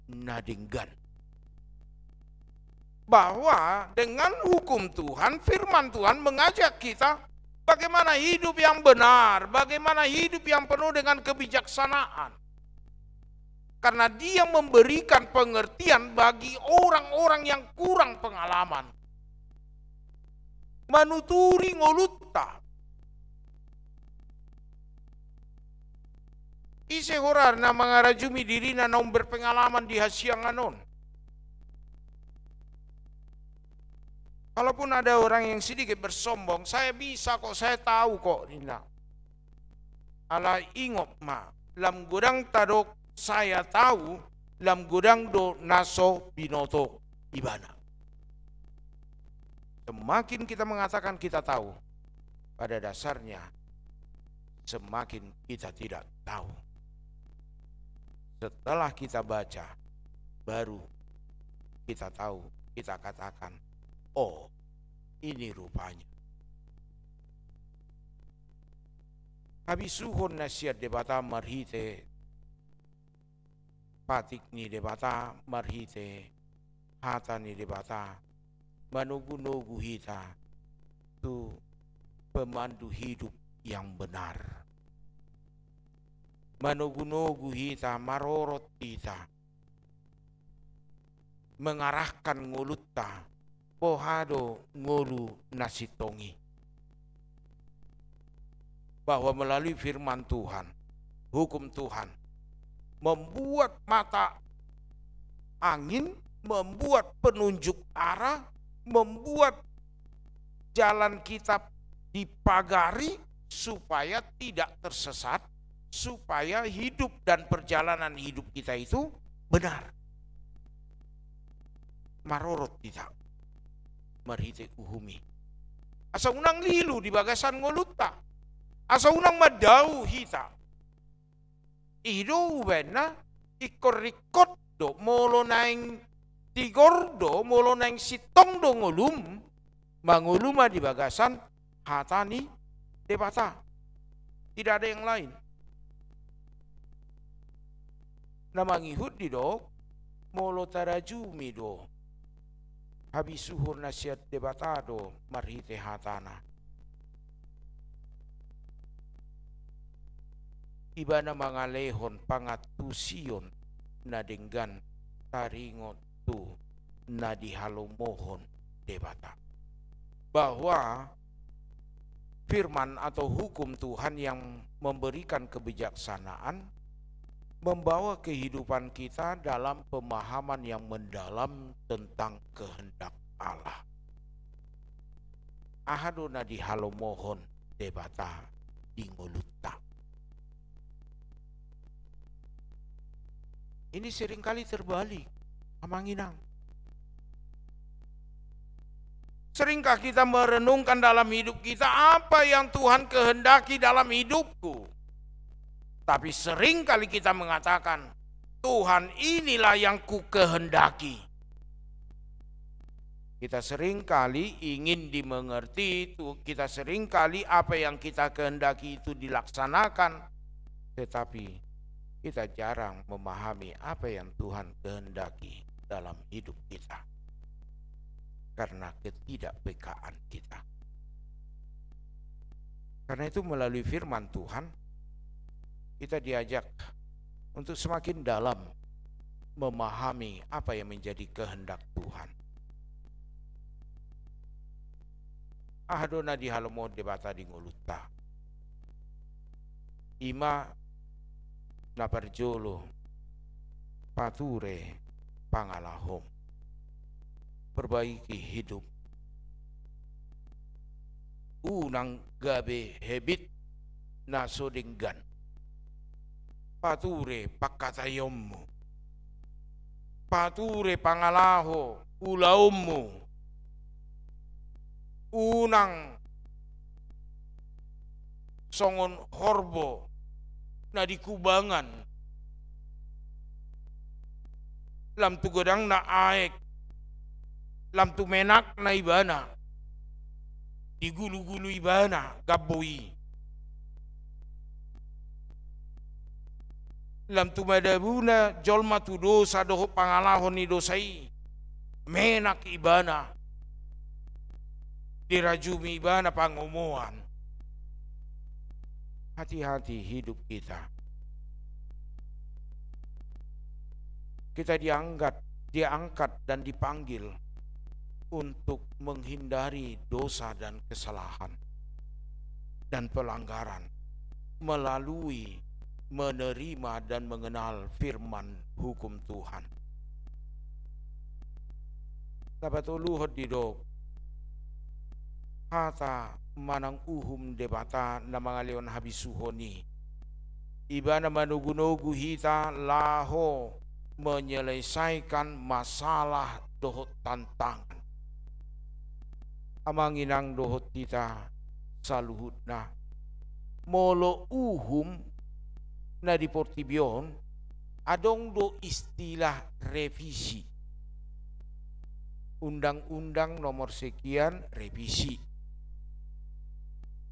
na denggan. Bahwa dengan hukum Tuhan, firman Tuhan mengajak kita bagaimana hidup yang benar, bagaimana hidup yang penuh dengan kebijaksanaan. Karena Dia memberikan pengertian bagi orang-orang yang kurang pengalaman. Manuturi ngolunta. Ise hora na mangarajumi dirina naung berpengalaman di hasiangan on? Kalaupun ada orang yang sedikit bersombong, "Saya bisa kok, saya tahu kok," ninna. Alai ingot ma, lam godang tadok "saya tahu", lam godang do na so binoto ibana. Semakin kita mengatakan kita tahu, pada dasarnya semakin kita tidak tahu. Setelah kita baca, baru kita tahu, kita katakan, "Oh, ini rupanya." Habisuhon na sian Debata marhite patik ni Debata, marhite hata ni Debata, manogu-nogu hita tu pemandu hidup yang benar. Manogu-nogu hita, marorot hita, mengarahkan ngolunta, boha do ngolu na sintong i. Bahwa melalui firman Tuhan, hukum Tuhan, membuat mata angin, membuat penunjuk arah, membuat jalan kita dipagari supaya tidak tersesat, supaya hidup dan perjalanan hidup kita itu benar. Marorot hita marhite uhum i. Asa unang lilu di bagasan ngolunta. Asa unang mandao hita. I do umbahen na ingkon ringkot do, molo naeng tigor do, molo naeng sintong do ngolum, mangolu ma di bagasan hata ni Debata. Tidak ada yang lain. Na mangihut didok, molo tarajumi do habisuhon na sian Debata do marhite hatana. Ibana mangalehon pangantusion na denggan taringot tu na dihalomohon Debata. Bahwa firman atau hukum Tuhan yang memberikan kebijaksanaan membawa kehidupan kita dalam pemahaman yang mendalam tentang kehendak Allah. Aha do na dihalomohon Debata di ngolunta? Ini seringkali terbalik, Amang Inang. Seringkah kita merenungkan dalam hidup kita, apa yang Tuhan kehendaki dalam hidupku? Tapi seringkali kita mengatakan, "Tuhan, inilah yang kukehendaki." Kita seringkali ingin dimengerti, tu-, kita seringkali apa yang kita kehendaki itu dilaksanakan, tetapi kita jarang memahami apa yang Tuhan kehendaki dalam hidup kita karena ketidakpekaan kita. Karena itu, melalui firman Tuhan, kita diajak untuk semakin dalam memahami apa yang menjadi kehendak Tuhan. Aha do na dihalomohon Debata di ngolunta? Ima na parjolo, pature pangalahom. Perbaiki hidup. Unang gabe habit na so denggan. Pature pangkataionmu. Pature pangalaho ulaonmu. Unang songon horbo na di kubangan, lam tu godangna aek, lam tu menakna ibana, digulugulu ibana gambo i. Lam tu madabuna jolma tu dosa dohot pangalaho ni dosa i, menak ibana, dirajumi ibana pangomoan. Hati-hati hidup kita. Kita diangkat, diangkat dan dipanggil untuk menghindari dosa dan kesalahan dan pelanggaran melalui menerima dan mengenal firman hukum Tuhan. Na patoluhon didok, hata manang uhum Debata na mangalehon habisuhon i. Ibana manogunogu hita laho menyelesaikan masalah dohot tantangan. Amang inang dohot hita saluhutna, molo uhum na di portibi on, adong do istilah revisi. Undang-undang nomor sekian revisi.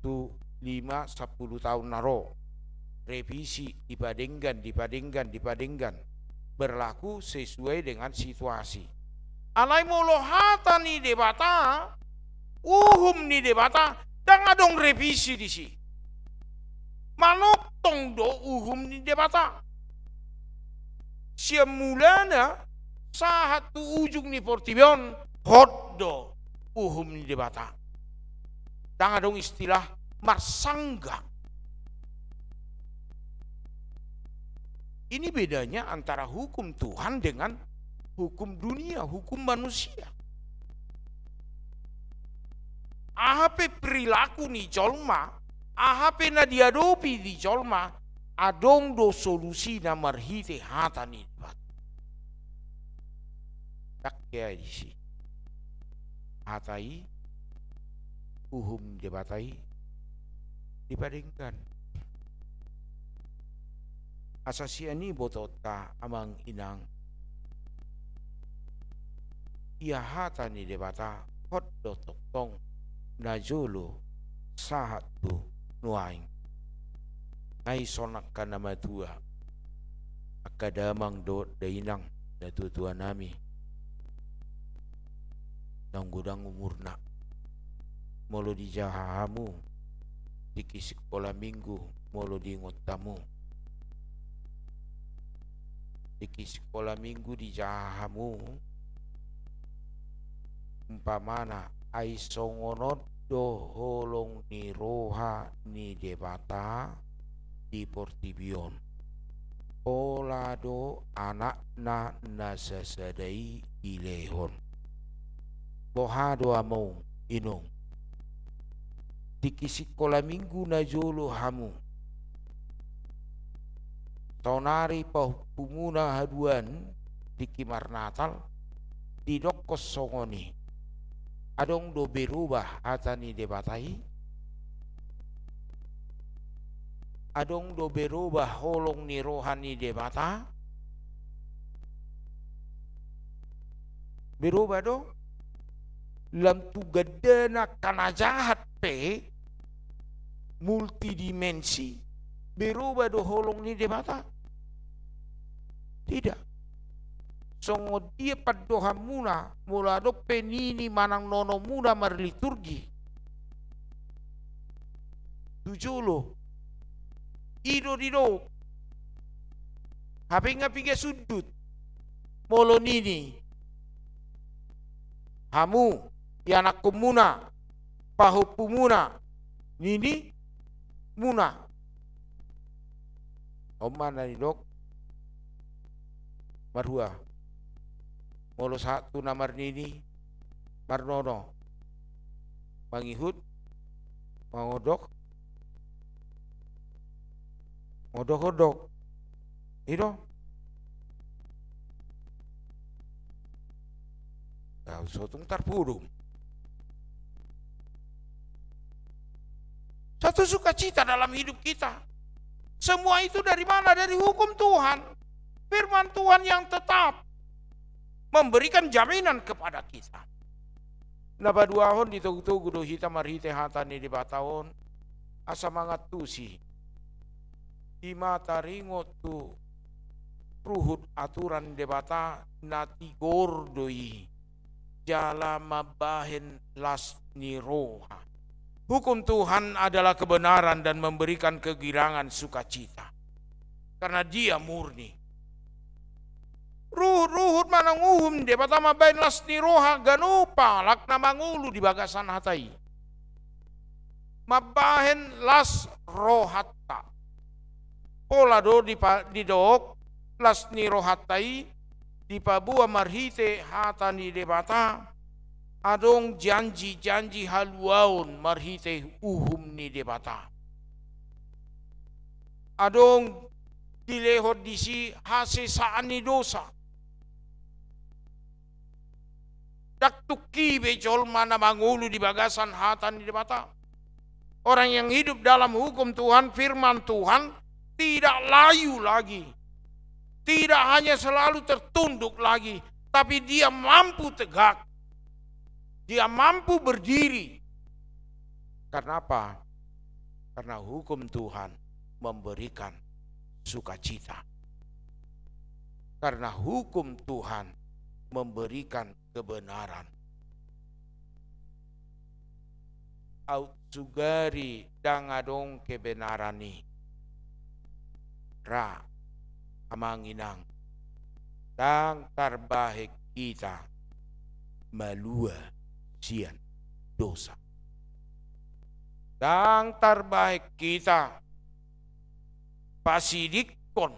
Tu lima, sampulu taon na ro. Revisi, dipadenggan, dipadenggan, dipadenggan. Berlaku sesuai dengan situasi. Alai molo hata ni Debata, uhum ni Debata, Ndang adong revisi disi. Manongtong do uhum ni Debata. Sian mulana sahat tu ujung ni portibi on, hot do uhum ni Debata. Ndang adong istilah marsanggah. Ini bedanya antara hukum Tuhan dengan hukum dunia, hukum manusia. Aha pe perilaku ni jolma, aha pe na diadopi ni jolma, adong do solusina marhite hata ni Debata. Ndang hea disi. Hata i, uhum Debata i dipadenggan. Asa sian i botoonta amang inang, ia hata ni Debata hot do tongtong na jolo sahat tu nuaeng. Ai songon angka na matua, angka damang dohot dainang, natuatuanami, naung godang umurna. Molo dijaha hamu tingki sikola minggu, molo diingot hamu tingki sikola minggu dijaha hamu, umpamana, ai songon on do holong ni roha ni Debata di portibi on. Pola do anakna na sasada i dilehon. Boha do amang inang? Tingki sikola minggu na jolo hamu, saonari pahompumuna haduan tingki marnatal, didokkon songon i. Adong do berobah hata ni Debata i? Adong do berobah holong ni roha ni Debata? Berobah do? Lam tu gandana angka na jahat pe, multidimensi, berobah do holong ni Debata? Tidak. Songon dia pandohanmuna, molo adong pe nini manang nonomuna marliturgi tu jolo, i do didok. Hape nga piga sundut molo nini hamu, ianakkonmuna, pahompumuna, ninimuna. On ma na nidok marhua. Molo sahat tu na marnini, marnono, mangihut, mangodok, modok-odok. I do. Tahu sotung tarpudum. Satu sukacita dalam hidup kita. Semua itu dari mana? Dari hukum Tuhan. Firman Tuhan yang tetap memberikan jaminan kepada kita. Na paduahon, ditogu-togu do hita marhite hata ni Debata on, asa mangantusi. I ma taringot tu ruhut aturan Debata na tigor do i, jala mambahen las ni roha. Hukum Tuhan adalah kebenaran dan memberikan kegirangan sukacita. Karena dia murni. Ruhut-ruhut manang uhum Debata mambahen las ni roha ganup halak na mangolu di bagasan hata i. Mambahen las rohanta. Pola do dipa-, didok las ni rohanta i dipaboa marhite hata ni Debata, adong janji-janji haluaon marhite uhum ni Debata. Adong dilehon disi hasesaan ni dosa. Ndang tungki be jolma na mangolu di bagasan hata ni Debata. Orang yang hidup dalam hukum Tuhan, firman Tuhan, tidak layu lagi. Tidak hanya selalu tertunduk lagi, tapi dia mampu tegak. Dia mampu berdiri. Karena apa? Karena hukum Tuhan memberikan sukacita. Karena hukum Tuhan memberikan kebenaran. aut sugari ndang adong kebenaran i. Ra, amang inang, ndang tarbahen hita malua sian dosa. Ndang tarbahen hita pasidingkon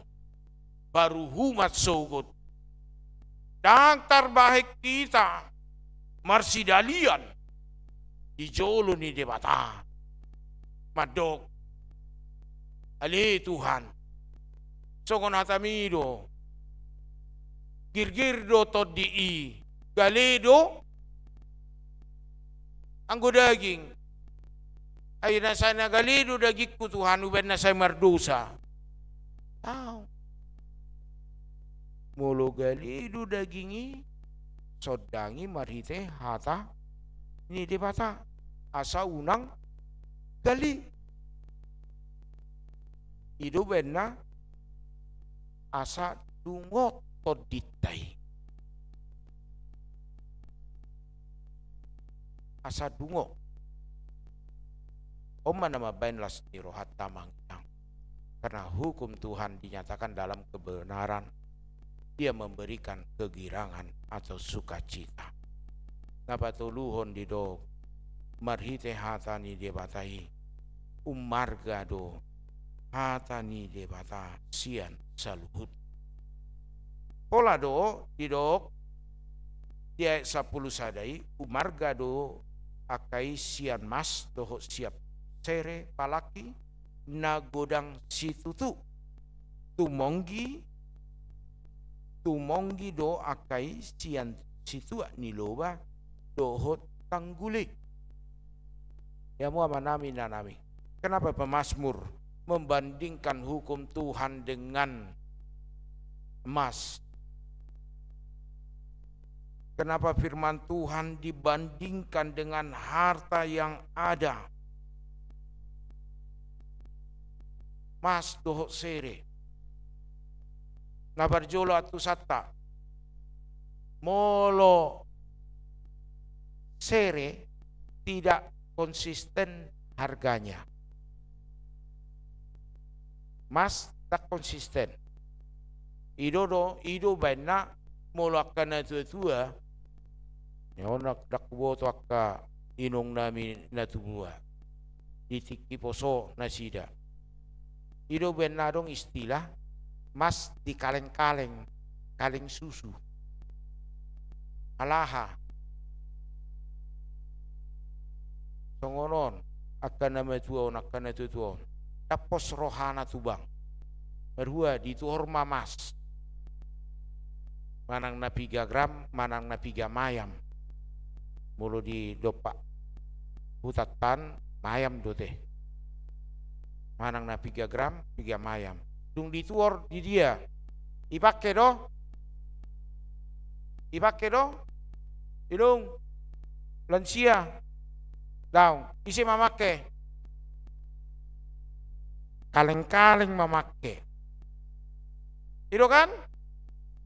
paruhuman sogot. Ndang tarbahen hita marsidalian di jolo ni Debata. Mandok, ale Tuhan, songon hatami do, girgir do tondi i, gale do anggo daging. Ai na sai na gale do dagingku Tuhan, umbahen na sai mardosa. Au. Molo gale do daging i, sondangi marhite hata ni Debata, asa unang gale. I do umbahen na asa dungo tondinta i. Asa dungo. On ma na mambahen las ni rohanta, amang inang. Karena hukum Tuhan dinyatakan dalam kebenaran, Dia memberikan kegirangan atau sukacita. Na patoluhon didok, marhite hata ni Debata i, umarga do hata ni Debata sian saluhut. Pola do didok di ayat sampulu sada i, umarga do angka i sian mas dohot sian sere, apalagi na godang situtu. Tumonggi, tumonggi do angka i sian situak ni loba dohot tanggul i. Ia ma, amanami, inanami, kenapa pemazmur membandingkan hukum Tuhan dengan emas? Kenapa firman Tuhan dibandingkan dengan harta yang ada? Mas dohot sere. Na parjolo antusanta. Molo sere tidak konsisten harganya. Mas tak konsisten. I do do, i do baenna molo angka na tua-tua. Ia on ndang huboto angka inong nami na tua. Di tingki poso nasida. I do baenna adong istilah mas di kaleng-kaleng, kaleng susu. Alaha. Songon on, angka na matua on, angka na tua-tua on. Ndang pos rohana tu bank. Marhua dituhor ma mas. Manang na piga gram, manang na piga mayam. Molo di dompak hutanta an mayam do te. Manang na piga gram, piga mayam. Dung dituhor di dia. Ipake do? Ipake do? Inong, lansia. Daong, ise mamake? Kaleng-kaleng mamake. I do kan?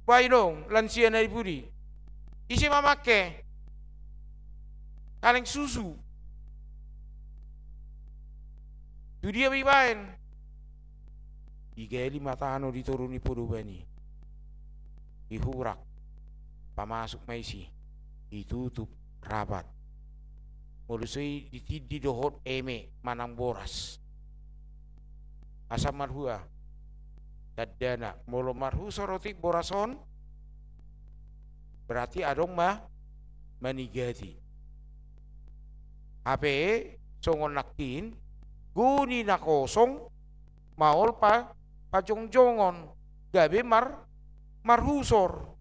Ba inong, lansia na di pudi. Ise mamake? Kaleng susu. Tu dia ma ibaen? Digali ma tano di toru ni podoman i. Ihurak. Pamasuk ma isi. Itutup rapat. Molo so i ditindi dohot eme manang boras. Asa marhua? Tandana, molo marhusor otik boras on, berarti adong ma manigati. Hape songon nangkin, goni na kosong, maol pa, pajongjongon, gabe mar, marhusor.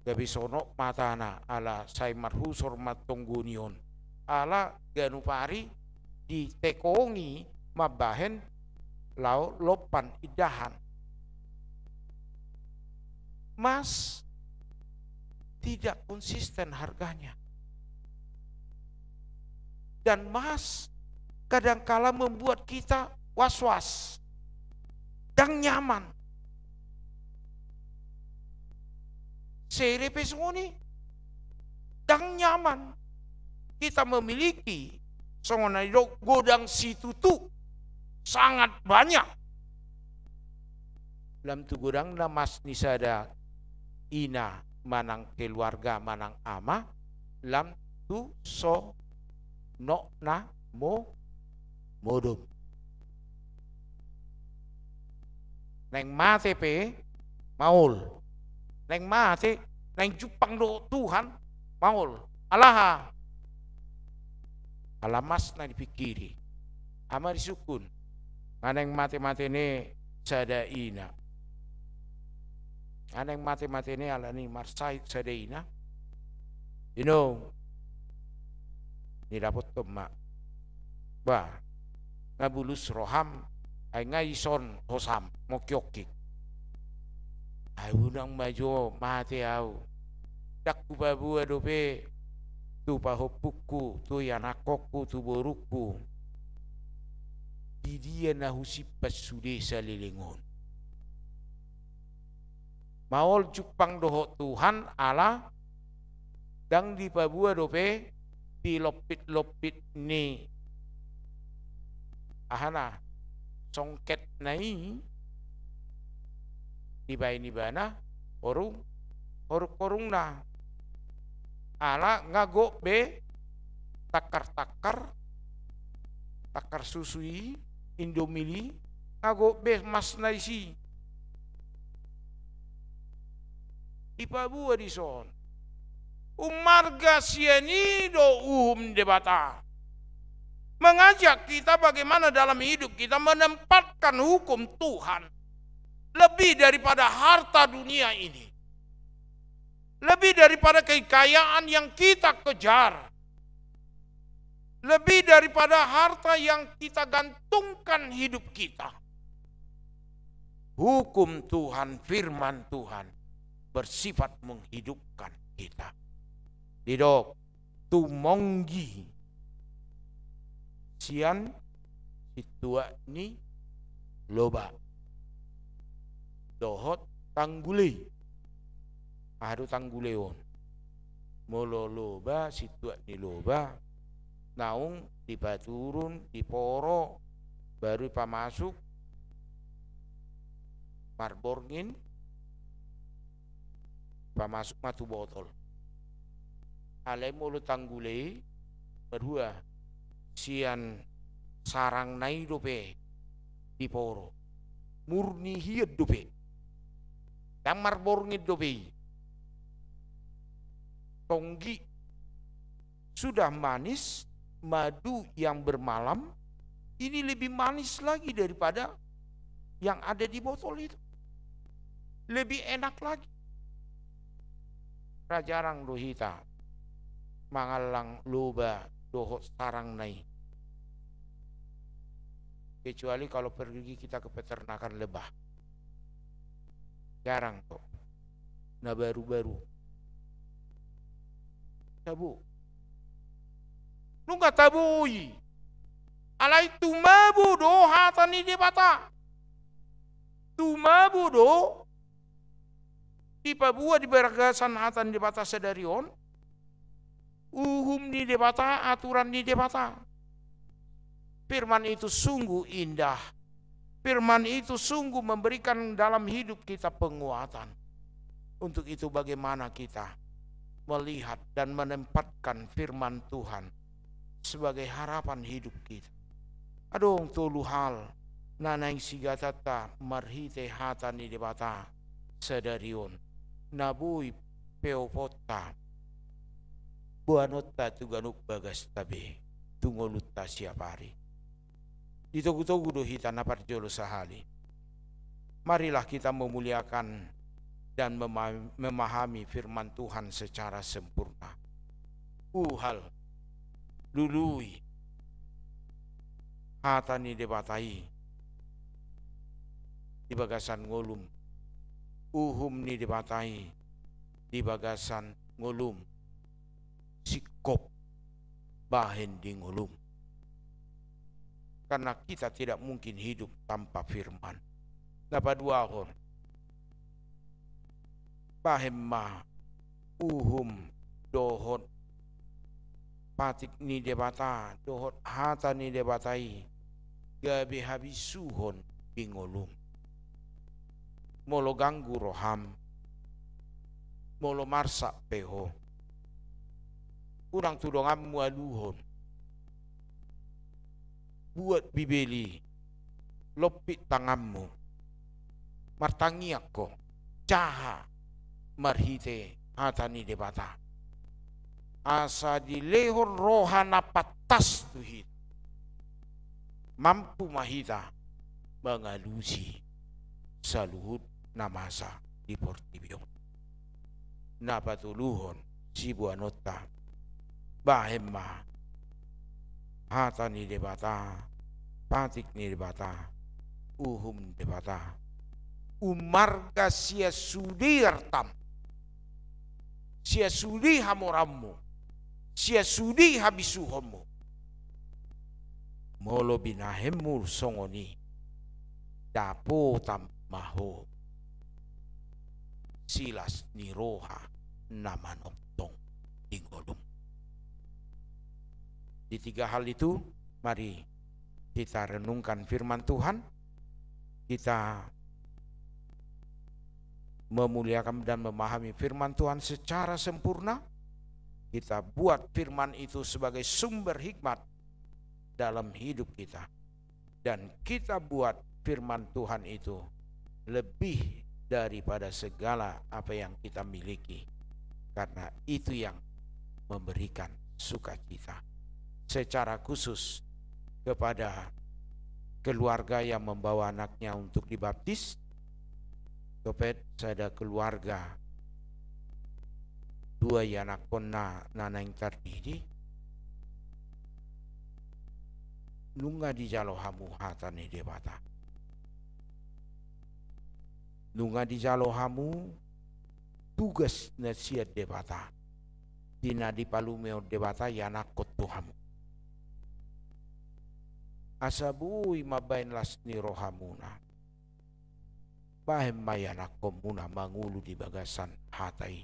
Gabe sonok matana, ala sai marhusor ma tong goni on. Ala ganup ari ditekongi mambahen laho lompan indahan. Mas tidak konsisten harganya. Dan mas kadangkala membuat kita was-was. Ndang nyaman. Sere pe songon i. Ndang nyaman. Kita memiliki songon na didok godang situtu, sangat banyak. Lam tu godangna mas ni sada ina manang keluarga manang ama, lam tu sonokna mo modom. Naeng mate pe maol. Naeng mate, naeng jumpang dohot Tuhan maol. Alaha? Ala mas na dipingkiri. Ama disungkun. Nga naeng mate-mate ni sada ina. Nga naeng mate-mate ni ala ni marsahit sada ina. You know, nidapothon ma. Bah, nga bulus roham, ai nga ison hosam, mongkiokkik. Ai unang ma jo mate au. Ndang hupaboa dope tu pahompungku, tu ianakkonku, tu borungku. Di dia na husimpan sude saleleng on. Maol jumpang dohot Tuhan ala ndang dipaboa dope di lompit-lompit ni ahana songketna i dibaen ibana horung, horung-horungna. Ala nga gok be tangkar-tangkar, tangkar susu i, Indomil i, nga gok be masna disi. Dipaboa dison. Ummarga sian i do uhum ni Debata. Mengajak kita bagaimana dalam hidup kita menempatkan hukum Tuhan lebih daripada harta dunia ini. Lebih daripada kekayaan yang kita kejar. Lebih daripada harta yang kita gantungkan hidup kita. Hukum Tuhan, firman Tuhan bersifat menghidupkan kita. Didok, tumonggi sian sintua ni loba dohot tanggule. Aha do tanggule on? Molo loba, sintua ni loba, naung dipaturun, diporo, baru dipamasuk marborngin, pamasuk ma tu botol. Alai molo tanggule i, marhua, sian sarangna i dope diporo. Murni hian dope. Ndang marborngin dope i. Tonggi. Sudah manis, madu yang bermalam ini lebih manis lagi daripada yang ada di botol itu. Lebih enak lagi. Ra jarang do hita mangallang loba dohot sarangna i. Kecuali kalau pergi kita ke peternakan lebah. Jarang do. Na baru-baru. Tabo. Nunga tabo i. Alai tumabo do hata ni Debata. Tumabo do dipaboa di bagasan hata ni Debata sadari on. Uhum ni Debata, aturan ni Debata. Firman itu sungguh indah. Firman itu sungguh memberikan dalam hidup kita penguatan. Untuk itu, bagaimana kita melihat dan menempatkan firman Tuhan sebagai harapan hidup kita? Adong tolu hal na naeng sigatanta marhite hata ni Debata sadari on, na boi peoponta, boanonta tu ganup bagasta be, tu ngolunta siap ari. Ditogu-togu do hita na parjolo sahali. Marilah kita memuliakan dan mema-, memahami firman Tuhan secara sempurna. Uhal, lului hata ni Debata i di bagasan ngolum. Uhum ni Debata i di bagasan ngolum. Singkop bahen di ngolum. Karena kita tidak mungkin hidup tanpa firman. Na paduahon, bahen ma uhum dohot patik ni Debata dohot hata ni Debata i gabe habisuhon di ngolum. Molo ganggu roham, molo marsak pe ho, unang tu donganmu aluhon. Buat Bibel i, lompit tanganmu, martangiang ho, jaha marhite hata ni Debata, asa dilehon roha na pantas tu hita. Mampu ma hita mangalusi saluhut na masa di portibi on. Na patoluhon siboanonta, bahen ma hata ni Debata, patik ni Debata, uhum ni Debata, umarga sian sude artam, sian sude hamoraonmu, sian sude habisuhonmu. Molo binahenmu songon i, dapotan ma ho silas ni roha na manongtong di ngolum. Di tiga hal itu, mari kita renungkan firman Tuhan, kita memuliakan dan memahami firman Tuhan secara sempurna, kita buat firman itu sebagai sumber hikmat dalam hidup kita, dan kita buat firman Tuhan itu lebih daripada segala apa yang kita miliki, karena itu yang memberikan sukacita. Secara khusus kepada keluarga yang membawa anaknya untuk dibaptis, dohot sada keluarga, dua ianakkonna na naeng tardidi, nunga dijalo hamu hata ni Debata. Nunga dijalo hamu tugas na sian Debata, di na dipalumehon Debata ianakkon tu hamu, asa boi mambahen las ni rohamuna. Bahen ma ianakkonmuna mangolu di bagasan hata i.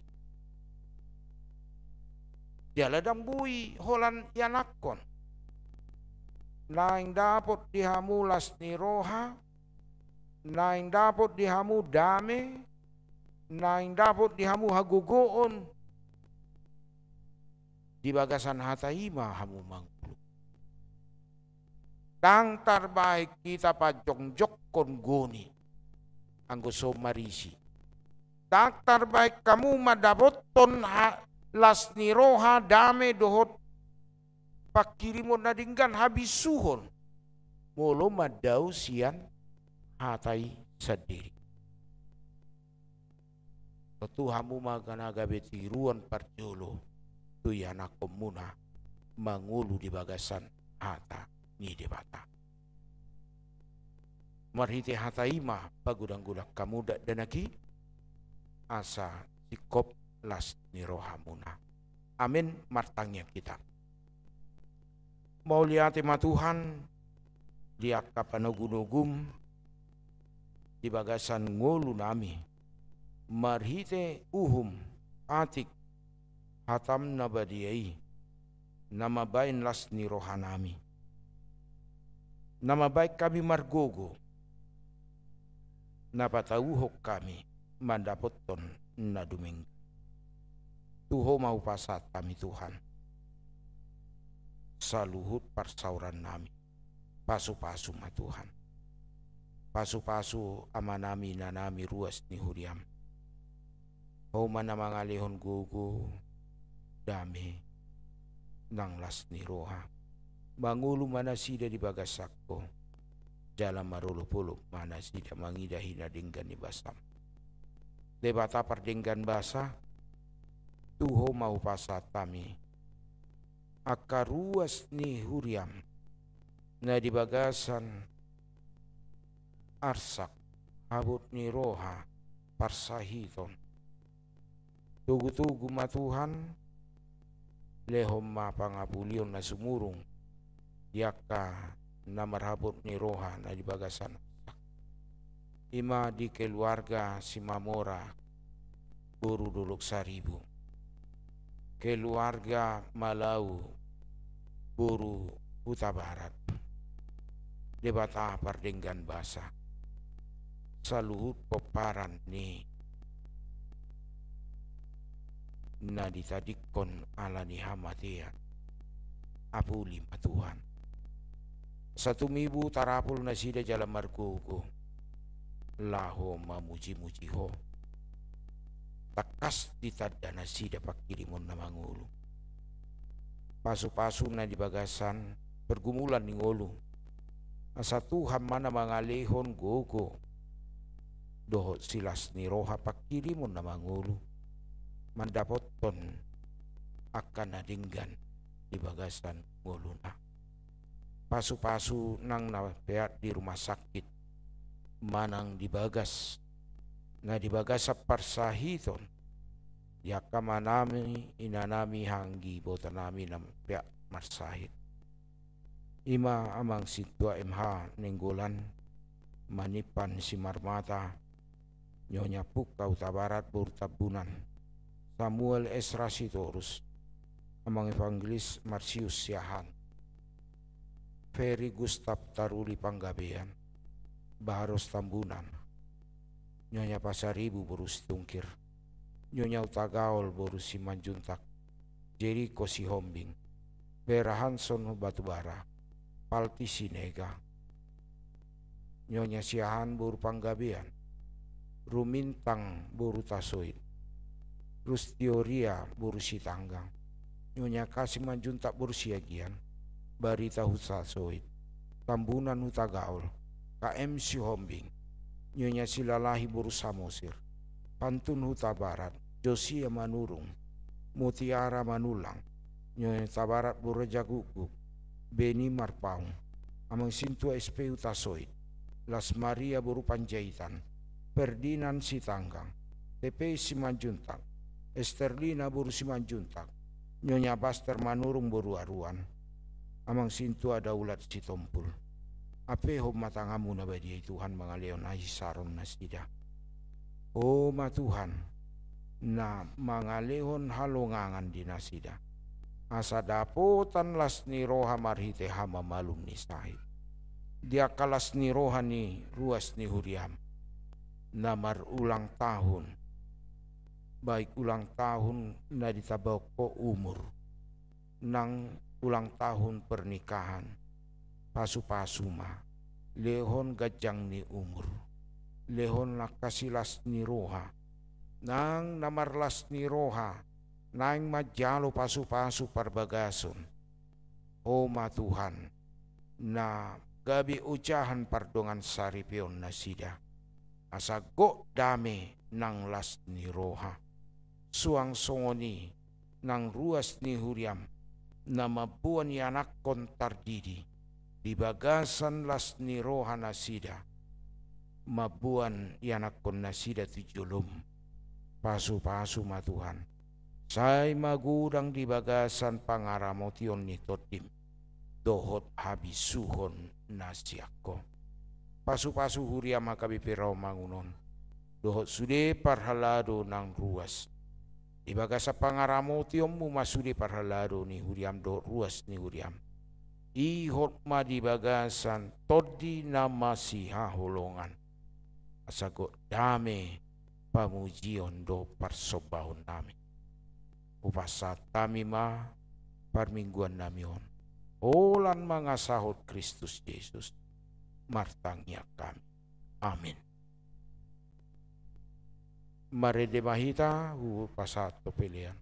Jala ndang boi holan ianakkon. Naeng dapot di hamu las ni roha, naeng dapot di hamu dame, naeng dapot di hamu hagogoon. Di bagasan hata i ma hamu mangolu. Ndang tarbahen hita panjongjongkon goni anggo so marisi. Ndang tarbahen hamu mandapothon ha-, las ni roha, dame dohot panghirimon na denggan, habisuhon, molo mandao sian hata i sandiri. Tontu hamu ma na gabe tiruon parjolo tu ianakkonmuna mangolu di bagasan hata ni Debata. Marhite hata i ma pagodanggodang hamu dakdanak i, asa singkop las ni rohamuna. Amen. Martangiang hita. Mauliate ma Tuhan, di angka panogunogum di bagasan ngolunami, marhite uhum, atik, hatam na badia i, na mambahen las ni rohanami, na mambahen hami margogo, na patauhon hami mandapothon na dumenggan. Tu Ho ma hupasahat hami Tuhan saluhut parsaorannami. Pasupasu ma Tuhan. Pasupasu amanami inanami ruas ni huriam. Ho ma na mangalehon gogo, dame, nang las ni roha. Mangolu ma nasida di bagasan Ho, jala marolopolop ma nasida mangidahi na denggan ni basam. Debata pardenggan basa, tu Ho ma hupasahat hami angka ruas ni huriam na di bagasan arsak, habot ni roha, parsahiton. Togutogu ma Tuhan, lehon ma pangapulion na sumurung di angka na marhabot ni roha na di bagasan arsak. I ma di keluarga Simamora, boru Dolok Saribu, keluarga Malau, boru Hutabarat, Debata pardenggan basa, saluhut pomparan ni na ditadingkon ala ni hamatean, apuli ma Tuhan. Asa tumibu tarapul nasida jala margogo laho mamujimuji Ho. Tangkas ditanda nasida pangkirimon na mangolu. Pasupasu na di bagasan pergumulan ni ngolu. Asa Tuhan ma na mangalehon gogo dohot silas ni roha pangkirimon na mangolu mandapothon angka na denggan di bagasan ngoluna. Pasupasu nang na peak di rumah sakit, manang di bagas, na di bagasan parsahiton, di angka amanami, inanami, anggi, ibotonami na peak marsahit. I ma Amang Sintua M H Nainggolan, Manimpan Simarmata, Nyonya Pungka Hutabarat boru Tambunan, Samuel Esra Sitorus, Amang Evangelis Marsius Siahaan, Ferry Gustav Taruli Panggabean, Baharos Tambunan, Nyonya Pasaribu boru Situngkir, Nyonya Hutagaol boru Simanjuntak, Jeriko Sihombing, Bera Hanson Batubara, Palti Sinega, Nyonya Siahaan boru Panggabean, Rumintang boru Tasoit, Rustioria boru Sitanggang, Nyonya Ka Simanjuntak boru Siagian, Barita Hutasoit, Tambunan Hutagaol, K M Sihombing, Nyonya Silalahi boru Samosir, Pantun Hutabarat, Josia Manurung, Mutiara Manulang, Nyonya Hutabarat boru Rajagukguk, Beni Marpaung, Amang Sintua S P Hutasoit, Las Maria boru Panjaitan, Ferdinand Sitanggang, T P Simanjuntak, Esterlina boru Simanjuntak, Nyonya Baster Manurung boru Aruan, Amang Sintua Daulat Sitompul. Apehon ma tanganmu na badia i Tuhan, mangalehon hasisaron nasida. Ho ma Tuhan, na mangalehon halongangan di nasida, asa dapotan las ni roha marhite hamamalum ni sahit. Di angka las ni roha ni ruas ni huriam na marulang tahun, baik ulang tahun na ditambaon Ho umur, nang ulang tahun pernikahan, pasupasu ma, lehon ganjang ni umur, lehon angka silas ni roha, nang na marlas ni roha naeng manjalo pasupasu parbagason. Ho ma Tuhan, na gabe ojahan pardongan saripeon nasida, asa gok dame nang las ni roha. Suang songon i nang ruas ni huriam, na mamboan ianakhon tardidi di bagasan las ni roha nasida, mamboan ianakhon nasida tu jolom. Pasupasu ma Tuhan, sai magodang di bagasan pangaramotion ni tondim dohot habisuhon na sian Ho. Pasupasu huriam H K B P Rawamangun on dohot sude parhalado nang ruas. Di bagasan pangaramotionmu ma sude parhalado ni huriam dohot ruas ni huriam. Ihot ma di bagasan tondi na masihaholongan, asa gok dame pamujion dohot parsombahonnami. Hupasahat hami ma parmingguannami on, holan mangasahon Kristus Jesus, martangiang hami. Amin. Marende ma hita, hupasahat tu pelean.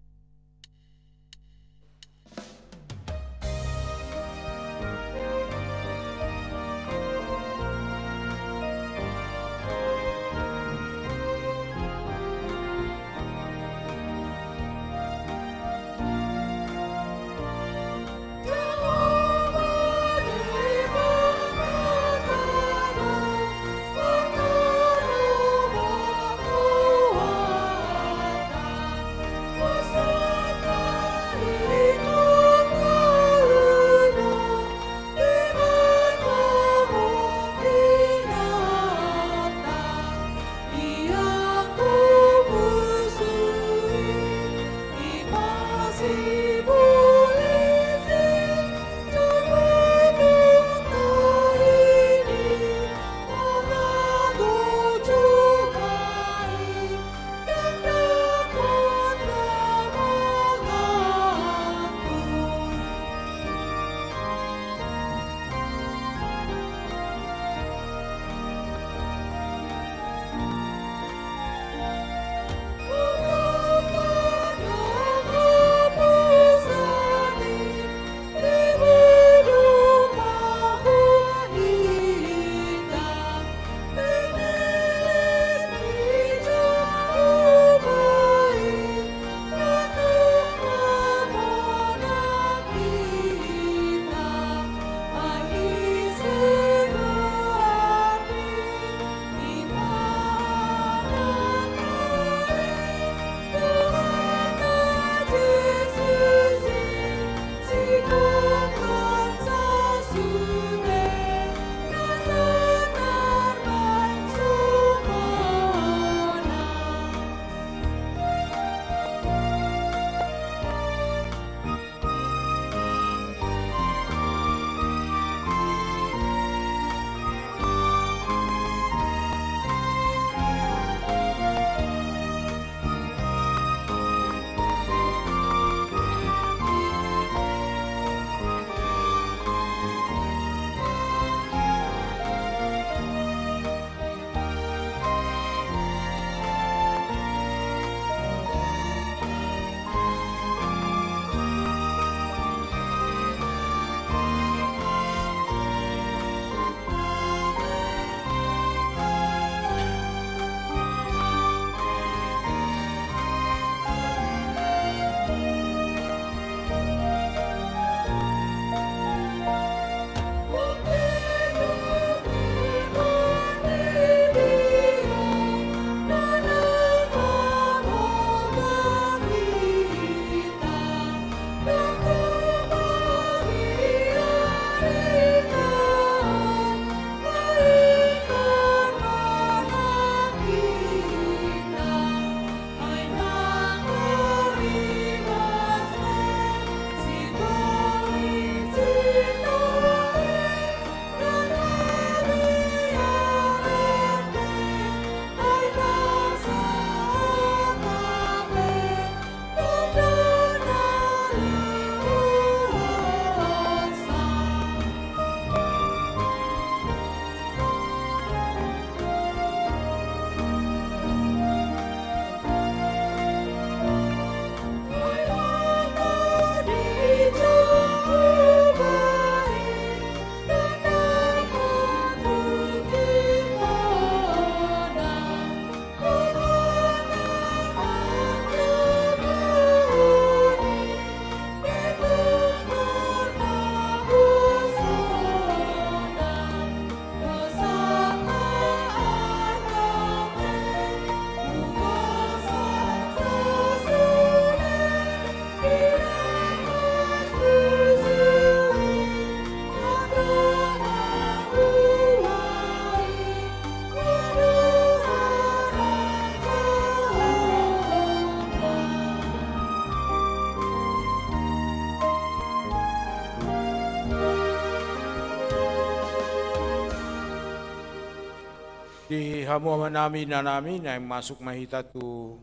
Di hamu amanami, inanami, naeng masuk ma hita tu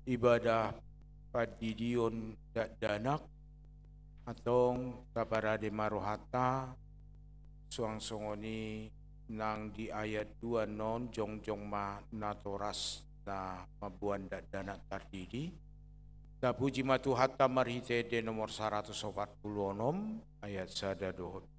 ibadah pandidion dakdanak. Antong taparade ma rohanta, suang songon i nang di ayat dua on, jongjong ma natoras na mamboan dakdanak tardidi. Tapuji ma Tuhanta marhite ende nomor saratus opat pulu onom, ayat sada dohot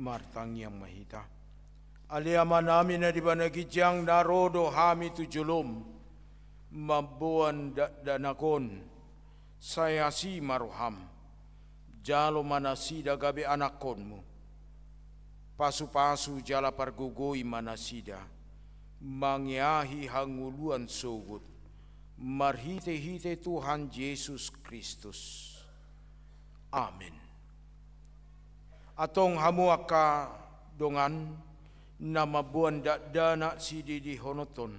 Martangiang ma hita. Ale Amanami na di banua ginjang, na ro do hami tu jolom mamboan dakdanak on, sai asi ma roham. Jalo ma nasida gabe anakkonmu. Pasupasu jala pargogoi ma nasida mangeahi hangoluan sogot, marhitehite Tuhan Jesus Kristus. Amen. Antong hamu angka dongan na mamboan dakdanak sididihononton,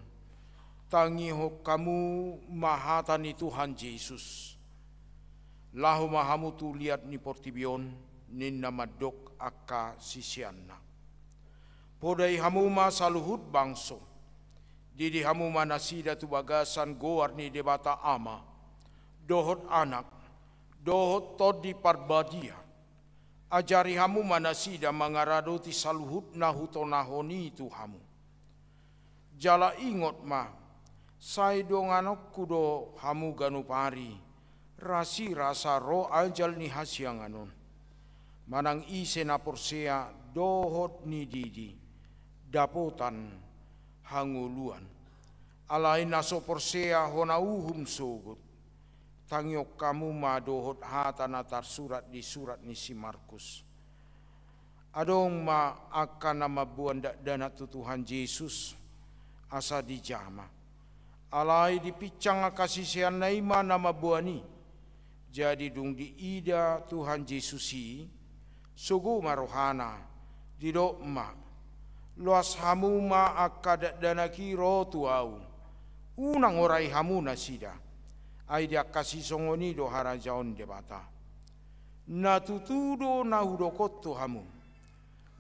tangihon hamu ma hata ni Tuhan Jesus. Laho ma hamu tu liat ni portibi on, ninna mandok angka siseanna. Podai hamu ma saluhut bangso, didi hamu ma nasida tu bagasan goar ni Debata Ama, dohot Anak, dohot Tondi Parbadia. Ajari hamu ma nasida mangaradoti saluhut na hutonahon i tu hamu. Jala ingot ma, sai donganonku do hamu ganup ari, rasirasa ro ajal ni hasiangan on. Manang ise na porsea dohot nididi, dapotan hangoluan. Alai na so porsea hona uhum sogot, tangihon hamu ma dohot hata na tarsurat di surat ni si Markus. Adong ma angka na mamboan dakdanak tu Tuhan Jesus, asa dijama. Alai dipinsang angka siseanna i ma na mamboan i. Jadi dung diida Tuhan Jesus i, sogo ma rohana, didok ma: Loas hamu ma angka dakdanak i ro tu ahu. Unang orai hamu nasida. Ai di angka sisongon i do harajaon Debata. Na tutu do na hudok on tu hamu.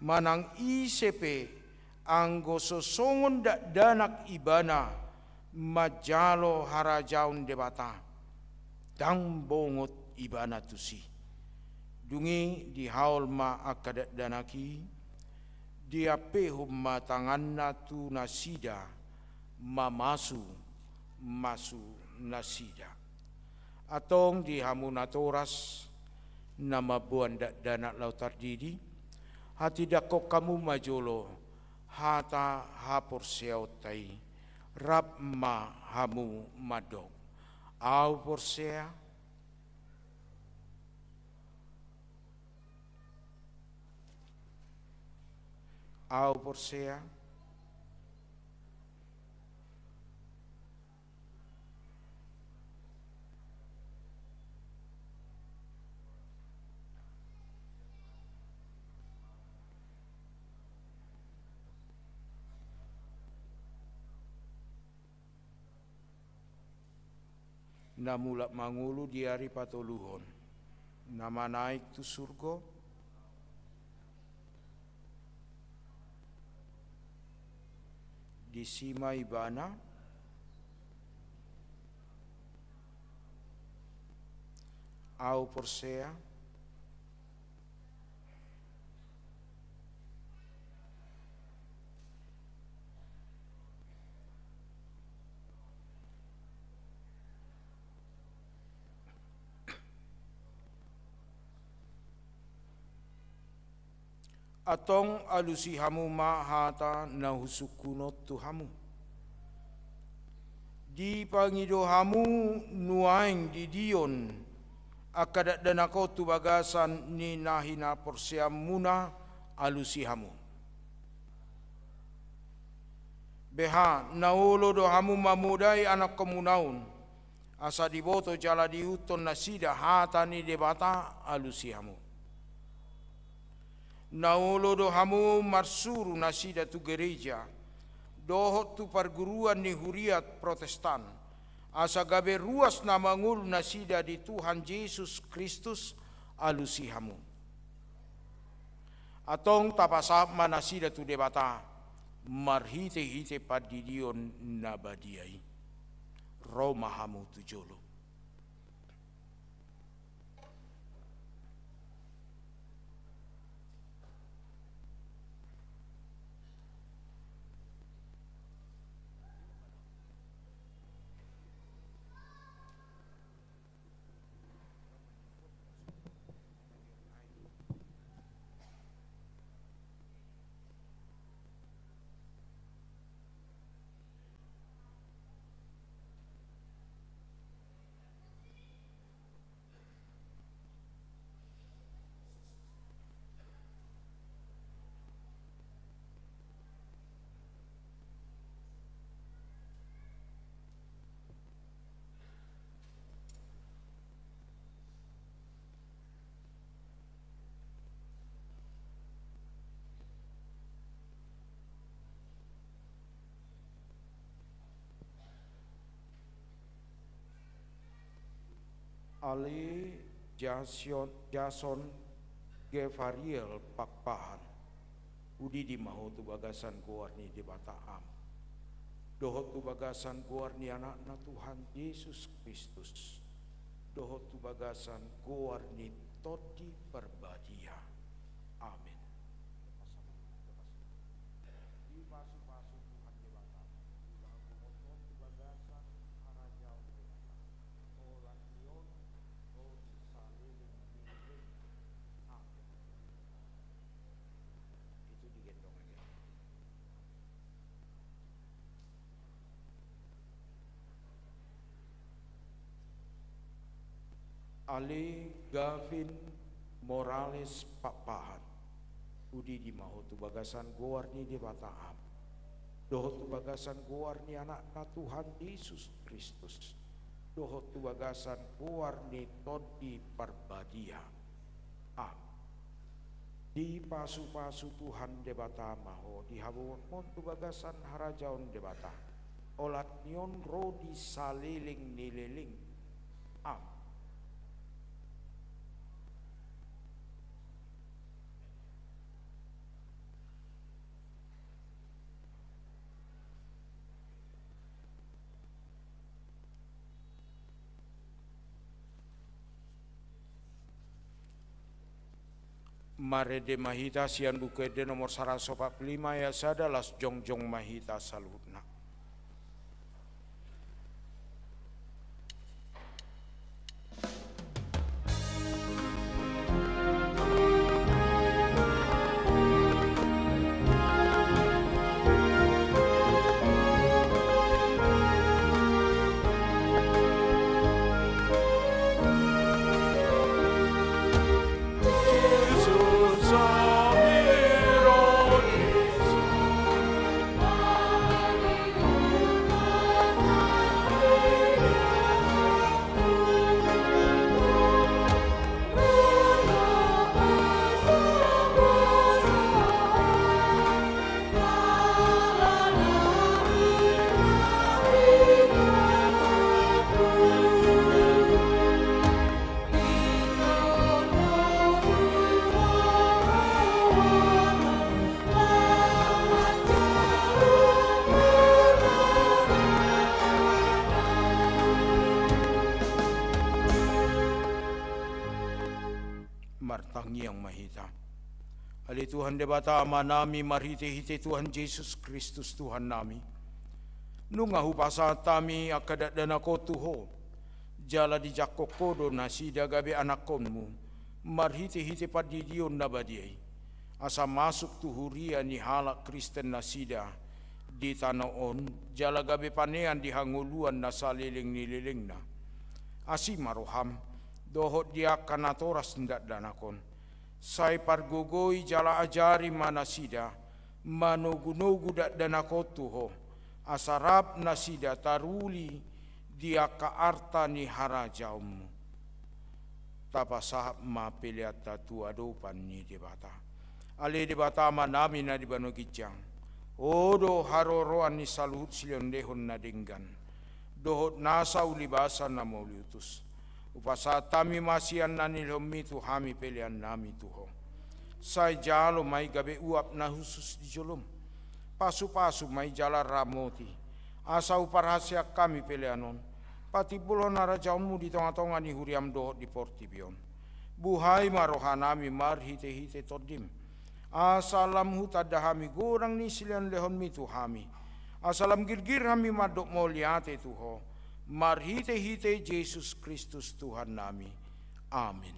Manang ise pe, anggo so songon dakdanak ibana manjalo harajaon Debata, ndang bongot ibana tusi. Dung i dihaol ma angka dakdanak i, diampehon ma tanganna tu nasida, mamasu masu nasida. Antong di hamu natoras, na mamboan dakdanak laho tardidi, hatindangkon hamu ma jolo hata haporseaonta i, rap ma hamu mandok: Ahu porsea, ahu porsea. Na mulak mangolu di ari patoluhon, na manaek tu surgo, disi ma ibana Ahu porsea. Antong alusi hamu ma hata na husungkun on tu hamu. Dipangido hamu nuaeng di Dion angka dakdanak on tu bagasan ni na hinaporseaonmuna, alusi hamu. Beha, na olo do hamu mamodai anakkonmuna on, asa diboto jala diihuthon nasida hata ni Debata, alusi hamu. Na olo do hamu marsuru nasida tu gereja, dohot tu parguruan ni huria Protestan, asa gabe ruas na mangolu nasida di Tuhan Jesus Kristus, alusi hamu. Antong tapasahat ma nasida tu Debata, marhitehite pandidion na badia i. Ro ma hamu tu jolo. Ale Jason, Jason Gevariel Pakpahan, udidi ma ho tu bagasan goar ni Debata Ama, dohot tu bagasan goar ni Anakna Tuhan Jesus Kristus, dohot tu bagasan goar ni Tondi Parbadia. Amen. Dipasupasu Tuhan Debata, tu bagasan harajaon Debata, olat ni on ro di saleleng ni leleng. Amen. Itu digendong aja. Ale Gavin Morales Pakpahan, udidi ma ho tu bagasan goar ni Debata Ama, dohot tu bagasan goar ni Anakna Tuhan Jesus Kristus, dohot tu bagasan goar ni Tondi Parbadia. Amen. Dipasupasu Tuhan Debata ma ho di habongonnami on tu bagasan harajaon Debata, olat ni on ro di saleleng ni leleng. Amen. Marende ma hita sian Buku Ende nomor saratus opat pulu lima ayat sada, laos jongjong ma hita saluhutna. Martangiang ma hita. Ale Tuhan Debata Amanami, marhitehite Tuhan Jesus Kristus Tuhannami, nunga hupasahat hami angka dakdanak on tu Ho, jala dijangkon Ho do nasida gabe anakkonmu, marhitehite pandidion na badia i, asa masuk tu huria ni halak Kristen nasida di tano on, jala gabe panean di hangoluan na saleleng ni lelengna. Asi ma roham dohot di angka natoras ni dakdanak on. Sai pargogoi jala ajari ma nasida manogunogu dakdanak on tu Ho, asa rap nasida taruli di angka arta ni harajaonmu. Tapasahat ma peleanta tu adopan ni Debata. Ale Debata Amanami na di banua ginjang, Ho do haroroan ni saluhut silehonlehon na denggan dohot nasa ulibasa na mauliutus. Hupasahat hami ma sian na nilehonmi tu hami peleannami tu Ho. Sai jalo ma i gabe uap na hushus di jolom. Pasupasu ma i jala ramoti, asa huparhaseang hami pelean on patimbulhon harajaonmu di tongatonga ni huriam dohot di portibi on. Buhai ma rohanami marhitehite Tondim, asa lam hutanda hami godang ni silehonlehonmi tu hami, asa lam girgir hami mandok mauliate tu Ho, marhitehite Jesus Kristus Tuhannami. Amin.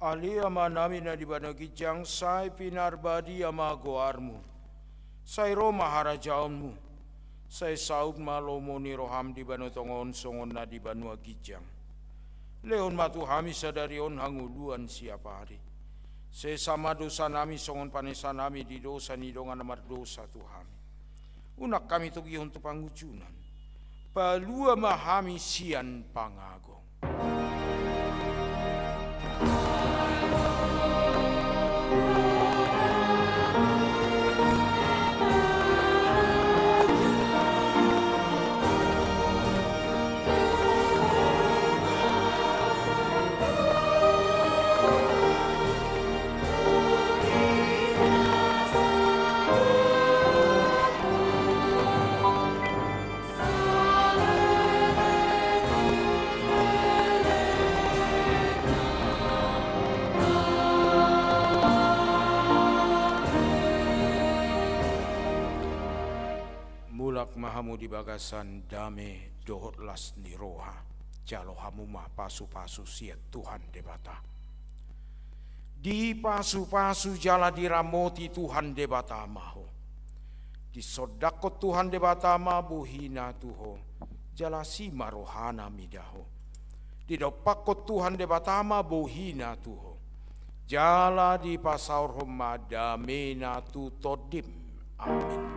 Ale Amanami na di banua ginjang, sai pinarbadia ma goarmu. Sai ro ma harajaonmu. Sai saut ma lomo ni roham di banua tonga on songon na di banua ginjang. Lehon ma tu hami sadari on hangoluan siapari. Sesa ma dosanami songon panesanami di dosa ni dongan na mardosa tu hami. Unang hami togihon tu pangunjunan. Palua ma hami sian pangago. Mulak ma hamu di bagasan dame dohot las ni roha. Jalo hamu ma pasupasu sian Tuhan Debata. Dipasupasu jala diramoti Tuhan Debata ma ho. Disondangkon Tuhan Debata ma bohina tu ho, jala asi ma rohana mida ho. Didompakkon Tuhan Debata ma bohina tu ho, jala dipasaorhon ma damena tu tondim. Amin.